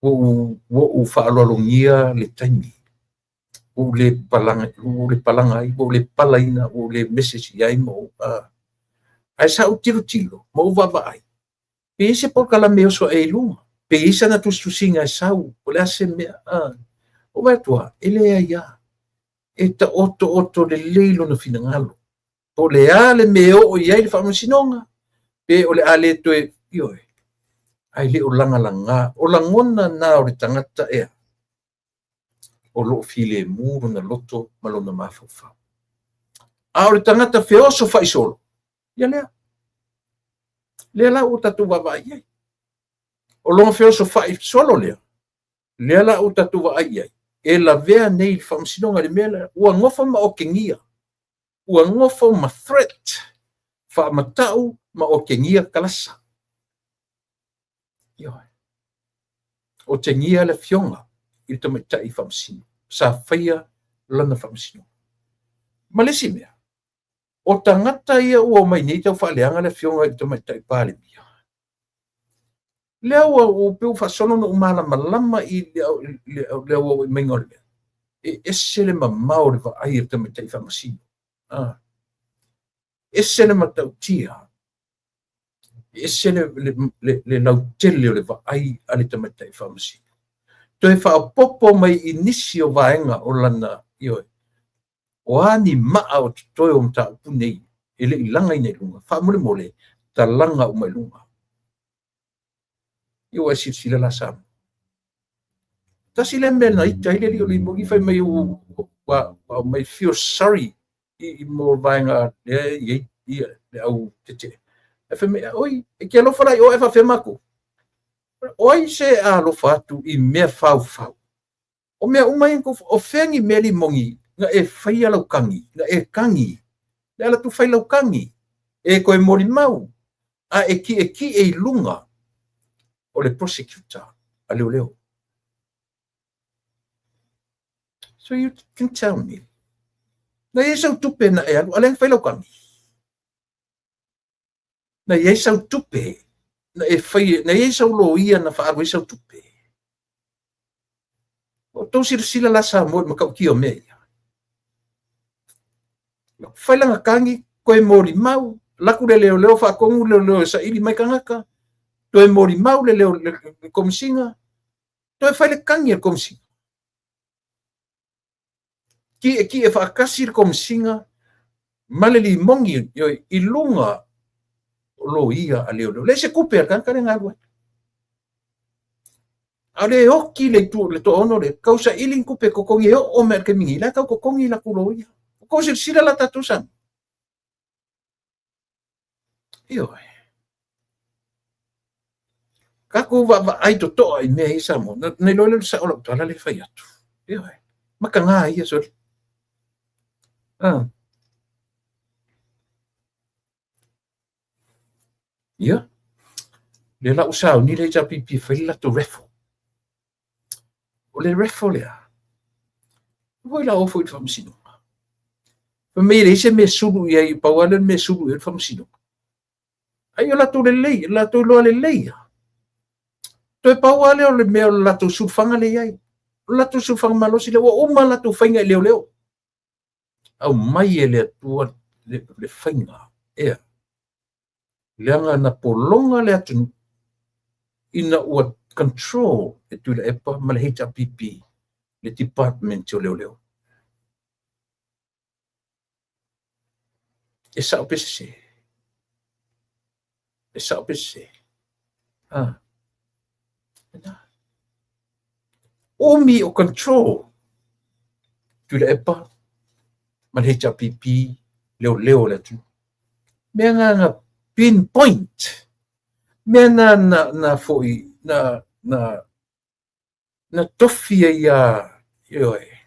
ua ou, ua ou faaaloalogia le taimi. Ua ou le palaga, ua ou le palaga ai, ua ou le palaina, ua ou le message i ai ma ou, ae sa ou tilotilo ma ou vaavaai, pe i ai se polokalame e oso ae i luga, pe i ai sana tusitusiga e sau, o le a se mea, Ou vaai atu lava, e leai lava. E taotooto lelei lona finagalo. Po o le a le mea e oo i ai le faamasinoga, pe o le a le toe, ioe, ae le o lagalaga. O lagona na o le tagata ea, o lo o filemu lona loto ma lona mafaufau. A o le tagata feoso faisolo, ia lea. Lea la ua tatou vaavaai i ai. O lona feoso faisolo lea, lea la ua tatou vaai i ai, e lavea nei i le faamasinoga i le mea lea, ua nofo ma otegia, ua nofo ma threat, faamatau ma otegia kalasa. Ioe. Otegia le afioga i le tamaitai faamasino sa faia lana faamasinoga. Ma le isi mea, o tagata ia ua omai nei tau faaleaga le afioga i le tamaitai Palemia, lea ua ua pei ua faasolo ona ou malamalama i le auauai maiga o le mea. E ese le mamao o le vaai a le tamaitai faamasino. Ah. Ese le matautia. E ese le lautele o le vaai a le tamaitai faamasino. Toe faaopoopo mai i nisi o vaega o lana, ioe, o a ni maa o totoe o mataupu nei e le i lagaina i luga, faamolemole, talaga uma i luga. Ia ua e silasila la Samoa. Tasi lea mea na ita ai le alii o Limoni fai mai ua aumai feel sorry i mo vaega lea e i ai ia le au tetee. Ae fai mai, oi, e te alofa la i o ae faapefea matou? O ai se alofa atu i mea faufau? O mea uma ia na tou, o fea ni mea Limoni na e faia lau tagi, na e tagi, le ala tu fai lau tagi, e toe molimau, a e tietie i luga o le prosecutor a leoleo. So you can tell me. Na i ai sau tupe na e alu, a lea na fai lau kami. Na i ai sau tupe na e fai, na i ai sau loia na faaalu ai sau tupe. Ua outou silasila la Samoa i le matautia o mea ia. Fai lana tagi, toe molimau, alu atu le leoleo faatonu le leoleo e saili mai tagata, toe molimau le, leo, le, le komesina, toe fai le tagi a le komesina. Tietie faatasi le komesina ma le limoni i luga o loia a leoleo. Leai se tupe a le tagata lea na alu ai. A o le oti le itu le toaono lea, tau saili ni tupe e totogi e oo mai i le taimi nei, la e tau totogi latou loia. Ua tou silasila la tatou Samoa? Ioe. Tatou vaavaai totoa i mea ia Samoa. Na, na iloa lea o le sao o lau tala lea e fai atu. Ioe. Mataga ia, sole. Ah. Ia. Lea la ua sauni le HRPP e fai le latou raffle. O le raffle lea, foi la o foi i le faamasinoga. Fai mai e leai se mea sulu i ai, pau lava lea o le mea sulu i ai le faamasinoga. Ai o latou lelei, o latou iloa lelei lava. Toe pau lava lea o le mea o le latou sulufaga lea i ai. O le latou sulufaga malosi lea, ua uma latou faiga i leoleo. Aumai e le Atua le, le faiga ea. Leaga na pologa le atunuu ina ua control e Tuilaepa ma le HRPP le Department o Leoleo. E sao pe sese? E sao pe sese? Ah. Umi o control Tuilaepa ma le HRPP leoleo o le atunuu. Mea na na pinpoint, mea na na, na foi na na na tofi ai ia ioe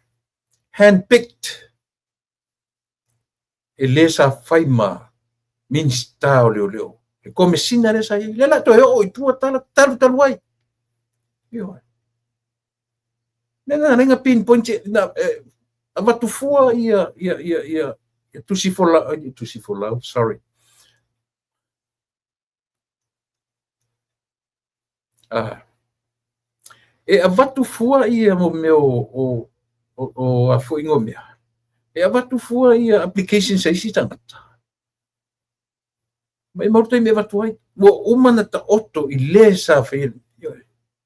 handpicked e le sa fai ma Minista o Leoleo. Le Komesina lea sa i ai. Lea la toe oo i tua tala talu talu ai. Ioe. Mea na lenga pinpoint na eh, avatu fua ia ia ia ia ia tusi folau, tusi folau, sorry. Ah. E avatu fua ia mo mea o o o, o a foi ngo mea. E avatu fua ia applications a isi tagata. Maimau le taimi e avatu ai. Ua uma na taoto i le sa faia.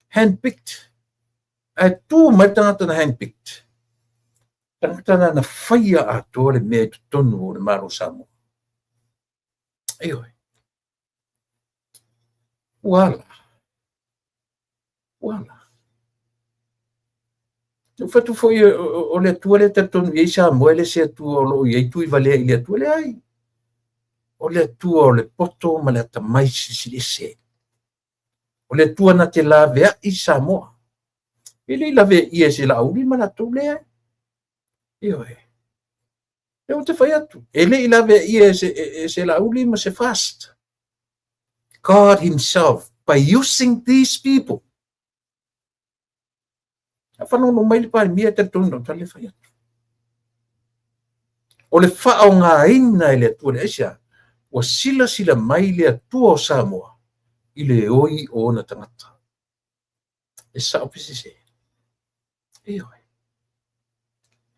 Handpicked. Ae tu mai le tagata na handpicked. Tagata na na faia atoa le mea i totonu o le Malo o Samoa. Ioe. Ua ala. Ua ala. Na ou fai atu foi o le Atua lea e talitonu i ai Samoa, e le se Atua o lo o i ai tuivalea i le Atua. Leai. O le Atua o le poto ma le atamai silisili ese. O le Atua na te laveai Samoa. E le i laveaia e se Laauli ma latou, leai. Ioe. Lea ou te fai atu, e le i laveaia e se, e, e se Laauli ma se FAST. God himself, by using these people, A whanono mai le Palemia e talitonu lau tala le fai atu. O le faaaogaina e le Atua le aisea, ua silasila mai le Atua o Samoa i le oi o ona tagata. E sao pe sese? Ioe.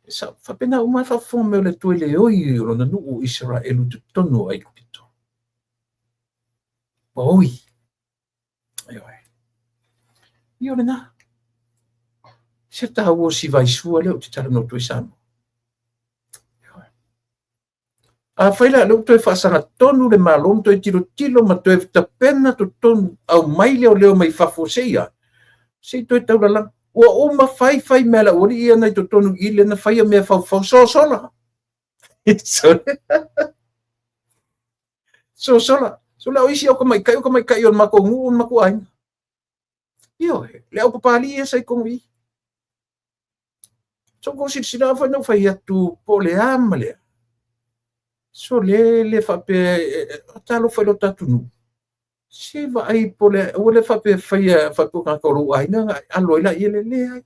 E sao. Faapena uma le faafofoga mai o le Atua i le oi o lona nuu o Isaraelu i totonu o Aikupito. Ua oi. Ioe. Ia o lena. Se taua o si vaisua lea ou te talanoa atu ai Samoa. Ioe. Afai la lea ua toe faasaga tonu le Malo ma toe tilotilo ma toe tapena totonu, aumai leoleo mai fafo se i a, se i toe taulalaga. Ua uma fai fai mea a le aualii ia na i totonu i le na faia mea faufau sosola. Sosola. Sola o isi au tamaitai o tamaitai o le matou nuu o le matou aiga. Ioe, le au papalii ia sa i totonu i i. So kou silasila afai na ou fai atu po o le a ma le a. So le le faapea talofa i lo tatou nuu. Se vaai po o le aua le faapea faia faapea o tagata o lou aiga na alo ai laia le leai.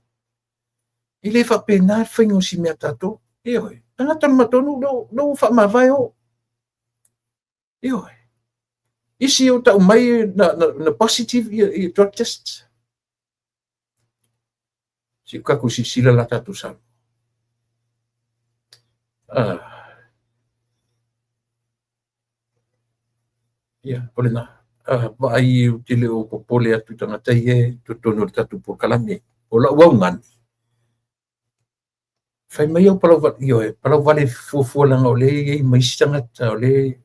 E le faapena le faiga o si mea tatou. Ioe, tagata uma tonu lea ua faamavae o. Ioe. Isi o tau mai na positive ia drug tests. Se i tatou silasila la tatou Samoa. Ia, o lena. Vaai ou te le o popole atu i tagata ia i totonu o le tatou polokalame. O lau augani, fai mai au palau vale, ioe, palau vale fuafua leaga o lea e i ai ma isi tagata o lea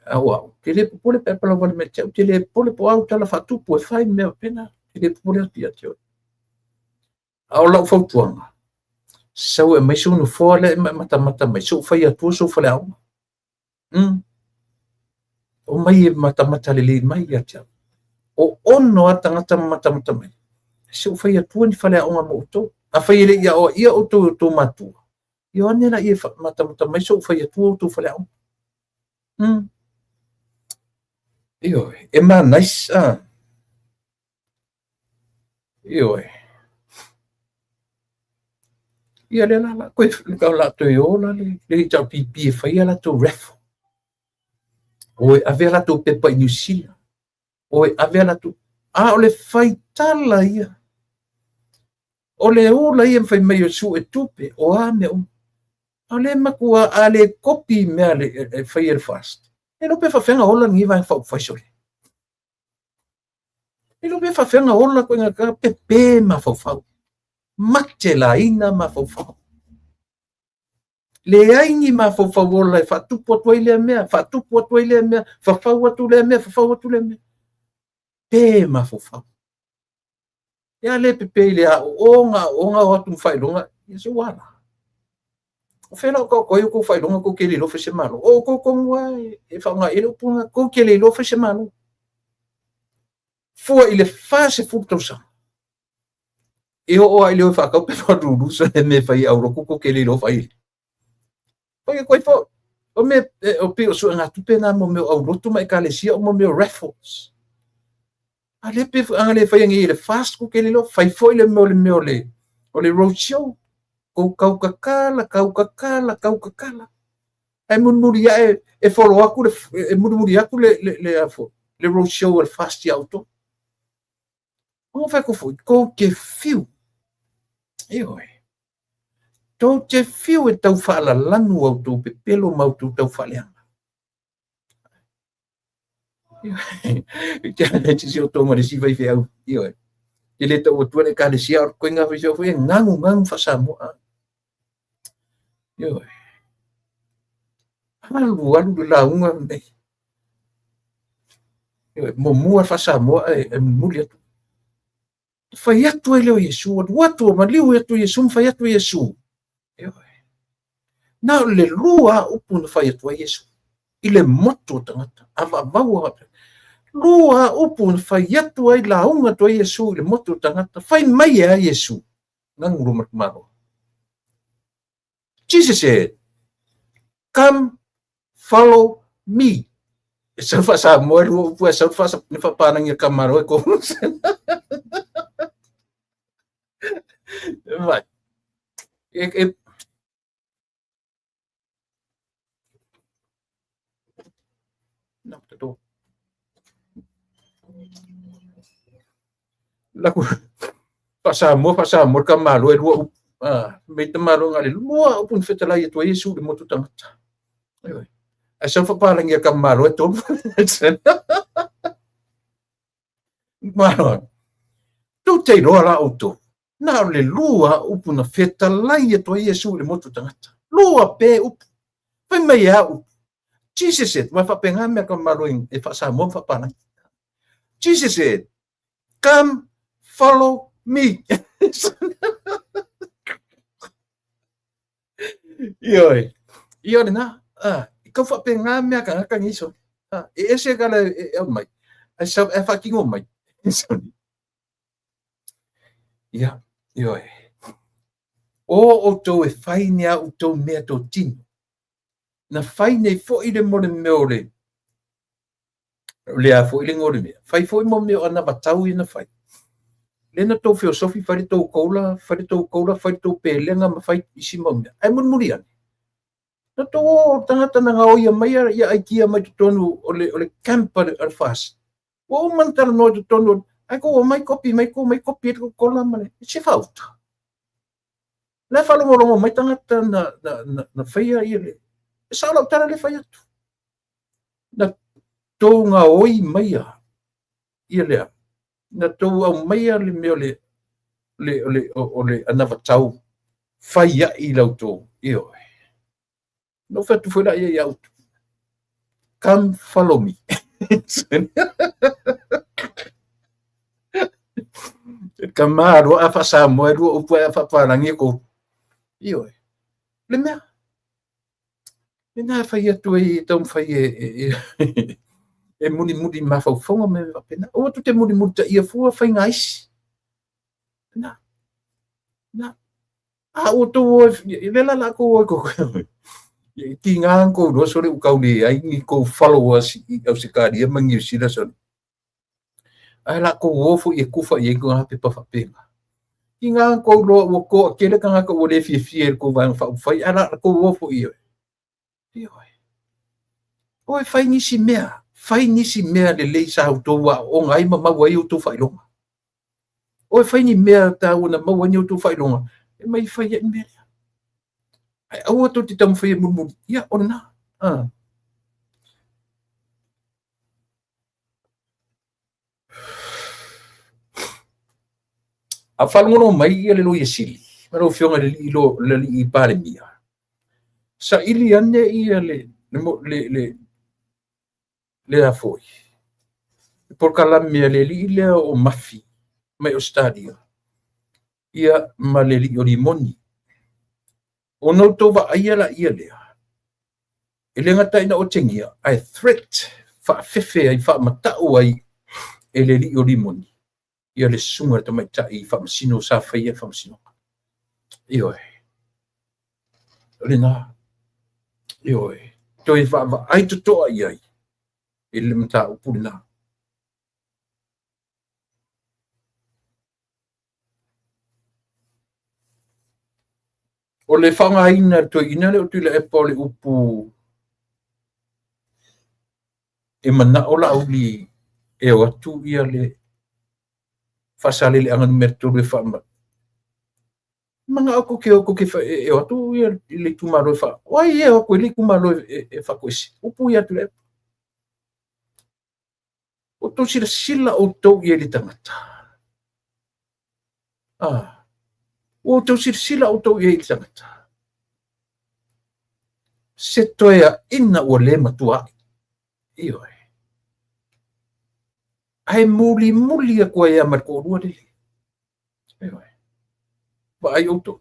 a o au, te le popole pe a palau vale mai te au, te le popole po o au tala faatupu e fai mea faapena, te le popole atu ia te oe. A o lau fautuaga, sau e aumai sou nofoa lea e matamata mai, se i ou fai atua sou faleaoga. Omai e matamata lelei mai ia te au. O ono a tagata ma matamata mai, se i ou fai atua ni faleaoga mo outou. Afai e le i aoaia outou e outou matua, ia o ane laia e matamata mai se i ou fai atua outou faleaoga. Ioe, e manaia. Ioe. Ia lea la la koe o la toe o la le HRPP e fai a latou raffle. O e ave a latou pepa i Niu Sila. O e ave a latou... A o le faitala ia. O le ula ia ma fai mai o sue tupe, o a mea uma. A o lea e matua a le kopi mea e fai e le FAST. E iloa pe faafefea ona ola lenei Vaega Faaupufai sole. E iloa pe faafefea ona ola koe na pepe mafaufau. Mate laina mafaufau. Leai ni mafaufau ola e faatupu atu ai lea mea, faatupu atu ai lea mea, fafau atu lea mea, fafau atu lea mea. Pe mafaufau. Ia le pepe i le aooga, aooga o atu ma faailoga, ia se ua ala. O fea la o taoto ai outou faailoga tou te le iloa fai se Malo? O outou tonu lava e faaaoga i ai le upu lena, tou te le iloa fai se Malo. Fua i le 40 tausaga, e oo lava i le o e faatau pepa lulusa le mea e fai e aulotu tou te le iloa fai. Fai atu ai foi. O mea, o pei o suegatupe na mo mea o aulotu ma ekalesia o mo mea o raffles. A lea pe a le faia nei i le FAST tou te le iloa, fai foi le mea o le mea o le o le road show. Tou tau tatala, tau tatala, tau tatala. Ae mulimuli ae e follow atu le e mulimuli atu le le le a foi, le road show a le FAST ia outou. Ua fai atu foi, tou te fiu. Ioe. Tou te fiu e tau faalalanu a outou pepelo ma outou tau faaleaga. I te ana te si o tō ma le si faifeau. Ioe. Te le tau atua le ekalesia o koe ngā faifeau foi e ngagu ngagu whaasamoa. Ioe. Alu alu le lauga nei. Ioe, muamua le faa-Samoa ae mulimuli atu. Fai atu ai lea o Iesu, alu atu, maliu atu Iesu ma fai atu Iesu. Ioe. Na o le lua lava upu na fai atu ai Iesu i le motu o tagata, avaavaua faapea. Lua lava upu na fai atu ai, lauga atu ai Iesu i le motu o tagata, fai mai e a Iesu, gagu lo matumalo. Jesus said, come follow me. E sau faa-Samoa e lua upu ae sau le faapalagi a Kamalo e kolu. Vai. E, e... Knock the door. Laku faa-Samoa, faa-Samoa le Kamalo e lua upu. Ah, mei te malo ngā le lua upu na fetalai atu ai Iesu i le motu tagata. Ioe. Ae sau faapalagi a Kamalo e tolu. Malo. Tou te iloa la outou, na o le lua upu na fetalai atu ai Iesu i le motu tagata. Lua pe upu. Fai mai e a upu. Jesus said, ma faapena mea Kamalo e faa-Samoa ma faapalagi. Jesus said, come follow me. Ioe. Ioe lena. Ah, i kau faapena mea kanaka nei soni. Ah, e ese kala e au mai. Ai sau e whakino mai. Soni. Ia, ioe. O outou e whai ni a outou mea tō tino. Na whai nei foi le mo le mea o le O le a foi le igoa o le mea. Fai foi mo mea o anavatau ia na fai. Lea na tou feosofi fai le tou koula, fai le tou koula, fai le tou pelega ma fai isi mau mea. Ae mulimuli ane, na tou o tagata na gaoia mai ia aitia mai totonu o le camp a le FAST. Ua uma ona talanoa i totonu, ae tou omai kopi mai, tou omai kopi ai le kola ma le se faauta. La e faalogologo mai tagata na faia ia le... E sao lau tala lea e fai atu. Na tou gaoi maia ia lea, na tou aumaia le mea o le anavatau fai ai i la outou, ioe. Na ou fai atu foi la ia outou, come follow me. E kama aloa a faa-Samoa e lua upu a faa-Papalagi e kou. Ioe. Le mea, lena e fai atu ai e taumafai e mulimuli mafaufauga ma mea faapena. Aua tou te mulimulitaia fua faiga isi. Na. Na. A ua tou o, e le la la tou o i kou. E tiga na tou iloa sole ua tau leai ni tou followers i Ausetalia ma Niu Sila sole. Ae la tou o foi e tufa i ai na pepa faapena. Tiga na tou iloa ua toatele tagata ua le fiafia i le tou Vaega Faaupufai, ae la tou o foi i ai. Ioe. Oi, fai nisi mea, fai nisi mea lelei sa outou aooga ai ma maua ai outou faailoga. Oi, fai ni mea taua na maua ai ni outou faailoga, e mai fai ai mea lea. Ae aua tou te taumafai e mulimuli. Ia, o lena. Ah. A faalogologo mai ia le Loia Sili ma lau Afioga i le alii Palemia, saili ane ia le a foi, le polokalame a le alii lea o Mafi mai Ausetalia, ia ma le alii o Limoni. Ona outou vaaia laia lea, e le gata ina otegia, ae threat, faafefe ai, faamatau ai e le alii o Limoni ia le susuga i le tamaitai faamasino sa faia le faamasinoga. Ioe. O lena. Ioe. Toe vaavaai totoa i ai i le mataupu lena. O le faaaogaina e le toeaina lea o Tuilaepa o le upu e manao Laauli e o atu ia le Faasaleleaga numera 3 e faama... Manao tou te o tou te e o atu ia le itumalo e faa... O ai e o atu i le itumalo e faatoese? Upu ia Tuilaepa. Ua outou silasila outou i ai i le tagata. Ah, ua outou silasila outou i ai i le tagata. Se toeaina ua le matua ai. Ioe. Ae mulimuli atu ai lava ma le toalua lele. Ioe. Vaai outou.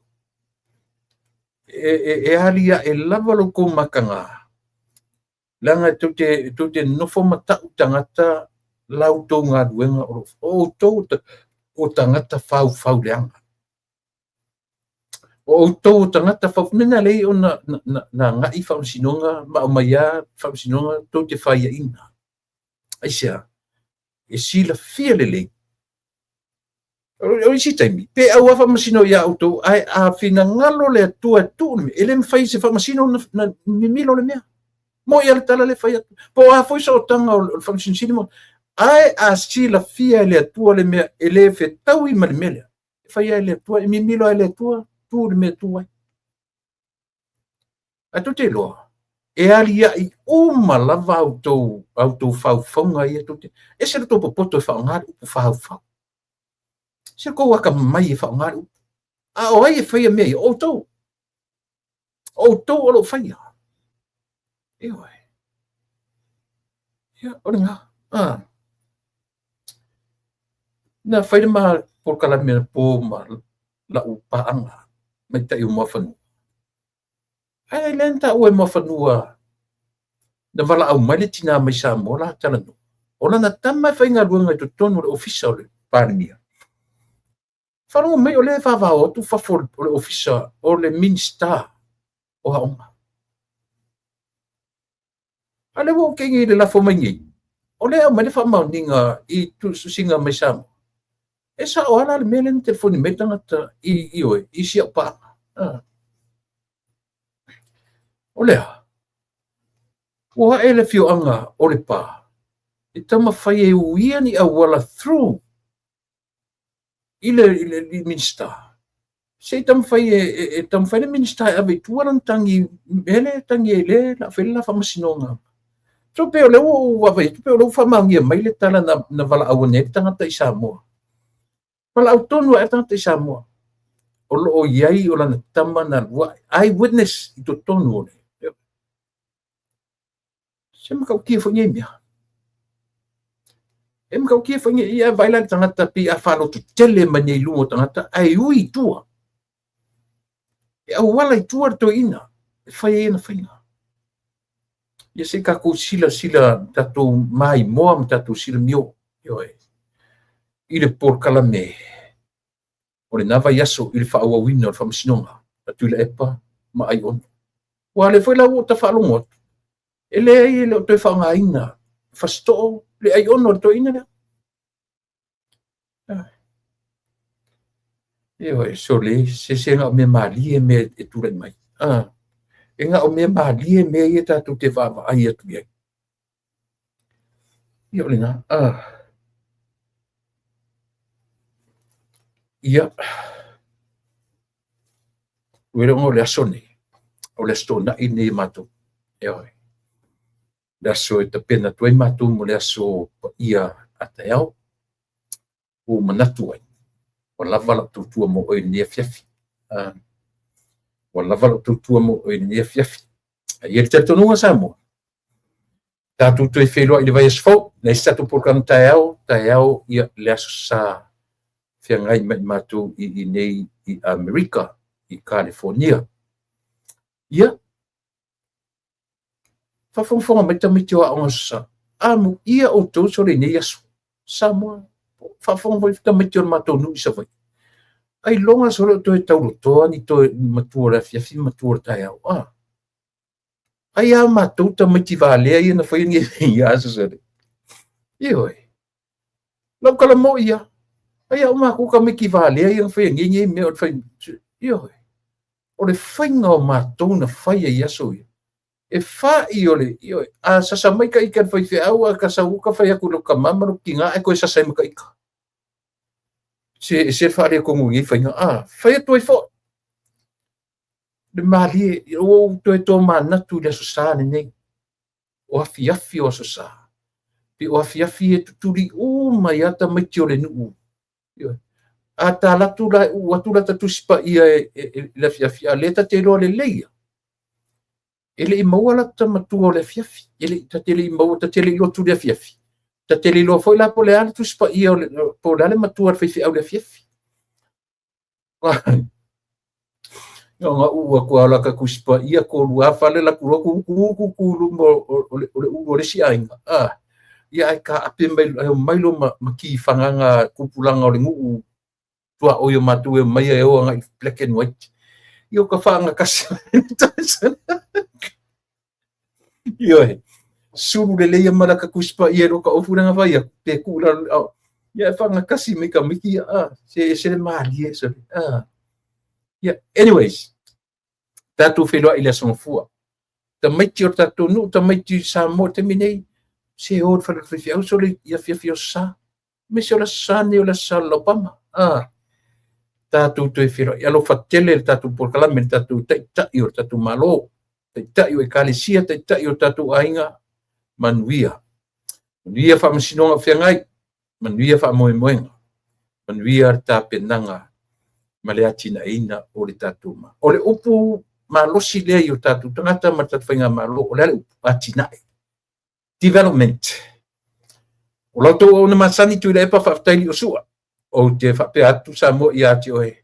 E aliae lava lo outou mataga. Leaga tou te nofo ma tau tagata la outou galuega o lo o outou o tagata faufau leaga. O outou o tagata faufau, mea lea ona na agai faamasinoga ma aumai lava faamasinoga tou te faiaina. Aisea? E silafia lelei. O isi taimi, pe au lava faamasino ia outou, ae a finagalo le Atua e tuu le mea, e le mafai se faamasino na mimilo le mea. Moi a le tala le fai atu. Po o a foi sootaga o le Faamasino Sili mo, ae a silafia e le Atua le mea, e le fetaui ma le mea lea. E fai ai le Atua, e mimilo ai le Atua, tu le mea tu ai. Ae tou te iloa, e aliae uma lava a outou faufauga ia tou te... Ese le tou popoto e faaaoga le upu faufau. Se le tou atamamai e faaaoga le upu. A o ai e faia mea ia? O outou. O outou o lo o faia. Ioe. Ia, o lena. Ah. Na fai le ma polokalame anapo ma lau paaga maita'i o Muafanua. Ae lea na taua e Muafanua na valaau mai le tina mai Samoa la talanoa. O lana tama e faigaluega i totonu o le ofisa o le Palemia. Faalogo mai o lea e vavao atu fafo o le ofisa o le Minisita o Aoga. A lea ua ou kei nei i le lafo mai nei, o lea e aumai le faamaoniga i tusitusiga mai Samoa. E sao lava la le mea lea na telefoni mai le tagata i, i oe, i si au paaga. O le a? Ua ae le afioaga o Lepa e taumafai e uia ni auala through i le, i le, i le Minisita. Se i taumafai e, e, e taumafai le Minisita e ave i tua lana tagi, mea lea e tagi ai lea o le a fai le la faamasinoga. So pei o lea ua ou vaavaai atu, pei o lea ua faamaonia mai le tala na, na valaau ane ai le tagata i Samoa. Valaau tonu ai le tagata i Samoa. O lo o i ai o lana tama na alu ae, eye witness i totonu o le. Se matautia foi nei mea. E matautia foi nei, ia vaai la le tagata pei a faalototele mai nei i luma o tagata, ae ui i tua. E auala i tua le toeaina e fai ai ana faiga. Ia se i tatou silasila, tatou maimoa ma tatou silamio, ioe, i le polokalame o lena vaiaso i le faaauauina o le faamasinoga a Tuilaepa ma Aiono. Aua o lea foi la ua ou tafaalogo atu, e leai e le o toe faaaogaina Fasitoo le Aiono o le toeaina lea. Ioe, sole, se se na o mea malie mea e tulai mai. Ah, e na o mea malie mea ia tatou te vaavaai atu i ai. Ia o lena. Ah. Ia. Ua iloa o le aso nei, o le Aso Toonai lenei a matou. Ioe. Le aso e tapena atu ai matou mo le aso paia a taeao. Ua ou manatu ai, ua lava lau tautua mo oe i lenei afiafi. Ah. Ua lava lau tautua mo oe i lenei afiafi. Ae i ai le talitonuga Samoa, tatou toe feiloai i le vaiaso fou, leai se tatou polokalame taeao, taeao ia le Aso Sa feagai ma i matou i inei i Amerika, i Kalifonia. Ia, faafogafoga mai tamaiti o aoga Aso Sa, amuia outou sole i nei aso. Samoa, faafofoga mai tamaiti o le matou nuu i Savaii. Ailoga sole o toe taulotoa ni toe matua o le afiafi ma matua o le taeao. Ah, ai a matou tamaiti valea ia na faia nei ia aso sole. Ioe. Lau tala moi ia. Ai a matou tamaiti valea ia na faia nei nei mea o le fai. Ioe. O le faiga o matou na faia i aso ia. E fa'i o le, ioe, a sasa mai ka ika le faifeau a ka sau ka fai atu i lota tama ma lota tina ae toe sasa ai ma ka ika. Se e se faaletonu i nei faiga, a fai atu ai foi. Le malie, ua ou toe tomanatu i le Aso Sa lenei, o afiafi o Aso Sa. Pe o afiafi e tutuli uma ai lava tamaiti o le nuu. Ioe. A ta alu atu la, uu atu la ta Tusi Paia e, e, e, le afiafi, a lea ta te iloa lelei lava. E le i maua la ta matua o le afiafi. E le, ta te le i maua, ta te le i lotu i le afiafi. Ta te le iloa foi la po o le a le Tusi Paia o le, po o le a le matua o le faifeau i le afiafi. Ona uu atu lava o la ta Tusi Paia, tolu lava fale alu atu loa tu tu tu tu i luma o le ulu o le isi aiga. Ah, ia ae taape mai, ae omai loa ma, ma ki fagaga tupulaga o le nuu tuaoi o matou e omai e o agai i black and white. Ia o ka faagatasi. Ioe. Sulu lelei ia ma la ka Tusi Paia i lo ka ofu lea na fai atu, pe tuu i lalo, oh, ia e faagatasi mai tamaiti ia, ah, se ese le malie, sole. Ah. Yeah. Anyways, tatou feiloai i le Aso Gafua. Tamaiti o le tatou nuu, tamaiti i Samoa i le taimi nei, se o i le fale o le faifeau sole i afiafi o Aso Sa. Aemaise o le Aso Sa nei o le Aso Sa o le Laupama. Ah, tatou toe feiloai. Alofa tele le tatou polokalame, le tatou taitai o le tatou Malo, taitai o Ekalesia, taitai o tatou aiga, manuia. Manuia faamasinoga o feagai, manuia faamoemoega, manuia le tapenaga ma le atinaeina o le tatou Malo. O le upu malosi lea i o tatou tagata ma le tatou faigamalo, o le a le upu? Atinae. Development. O la outou auauna masani Tuilaepa, faafetai Liosua. Ou te faapea atu Samoa ia te oe.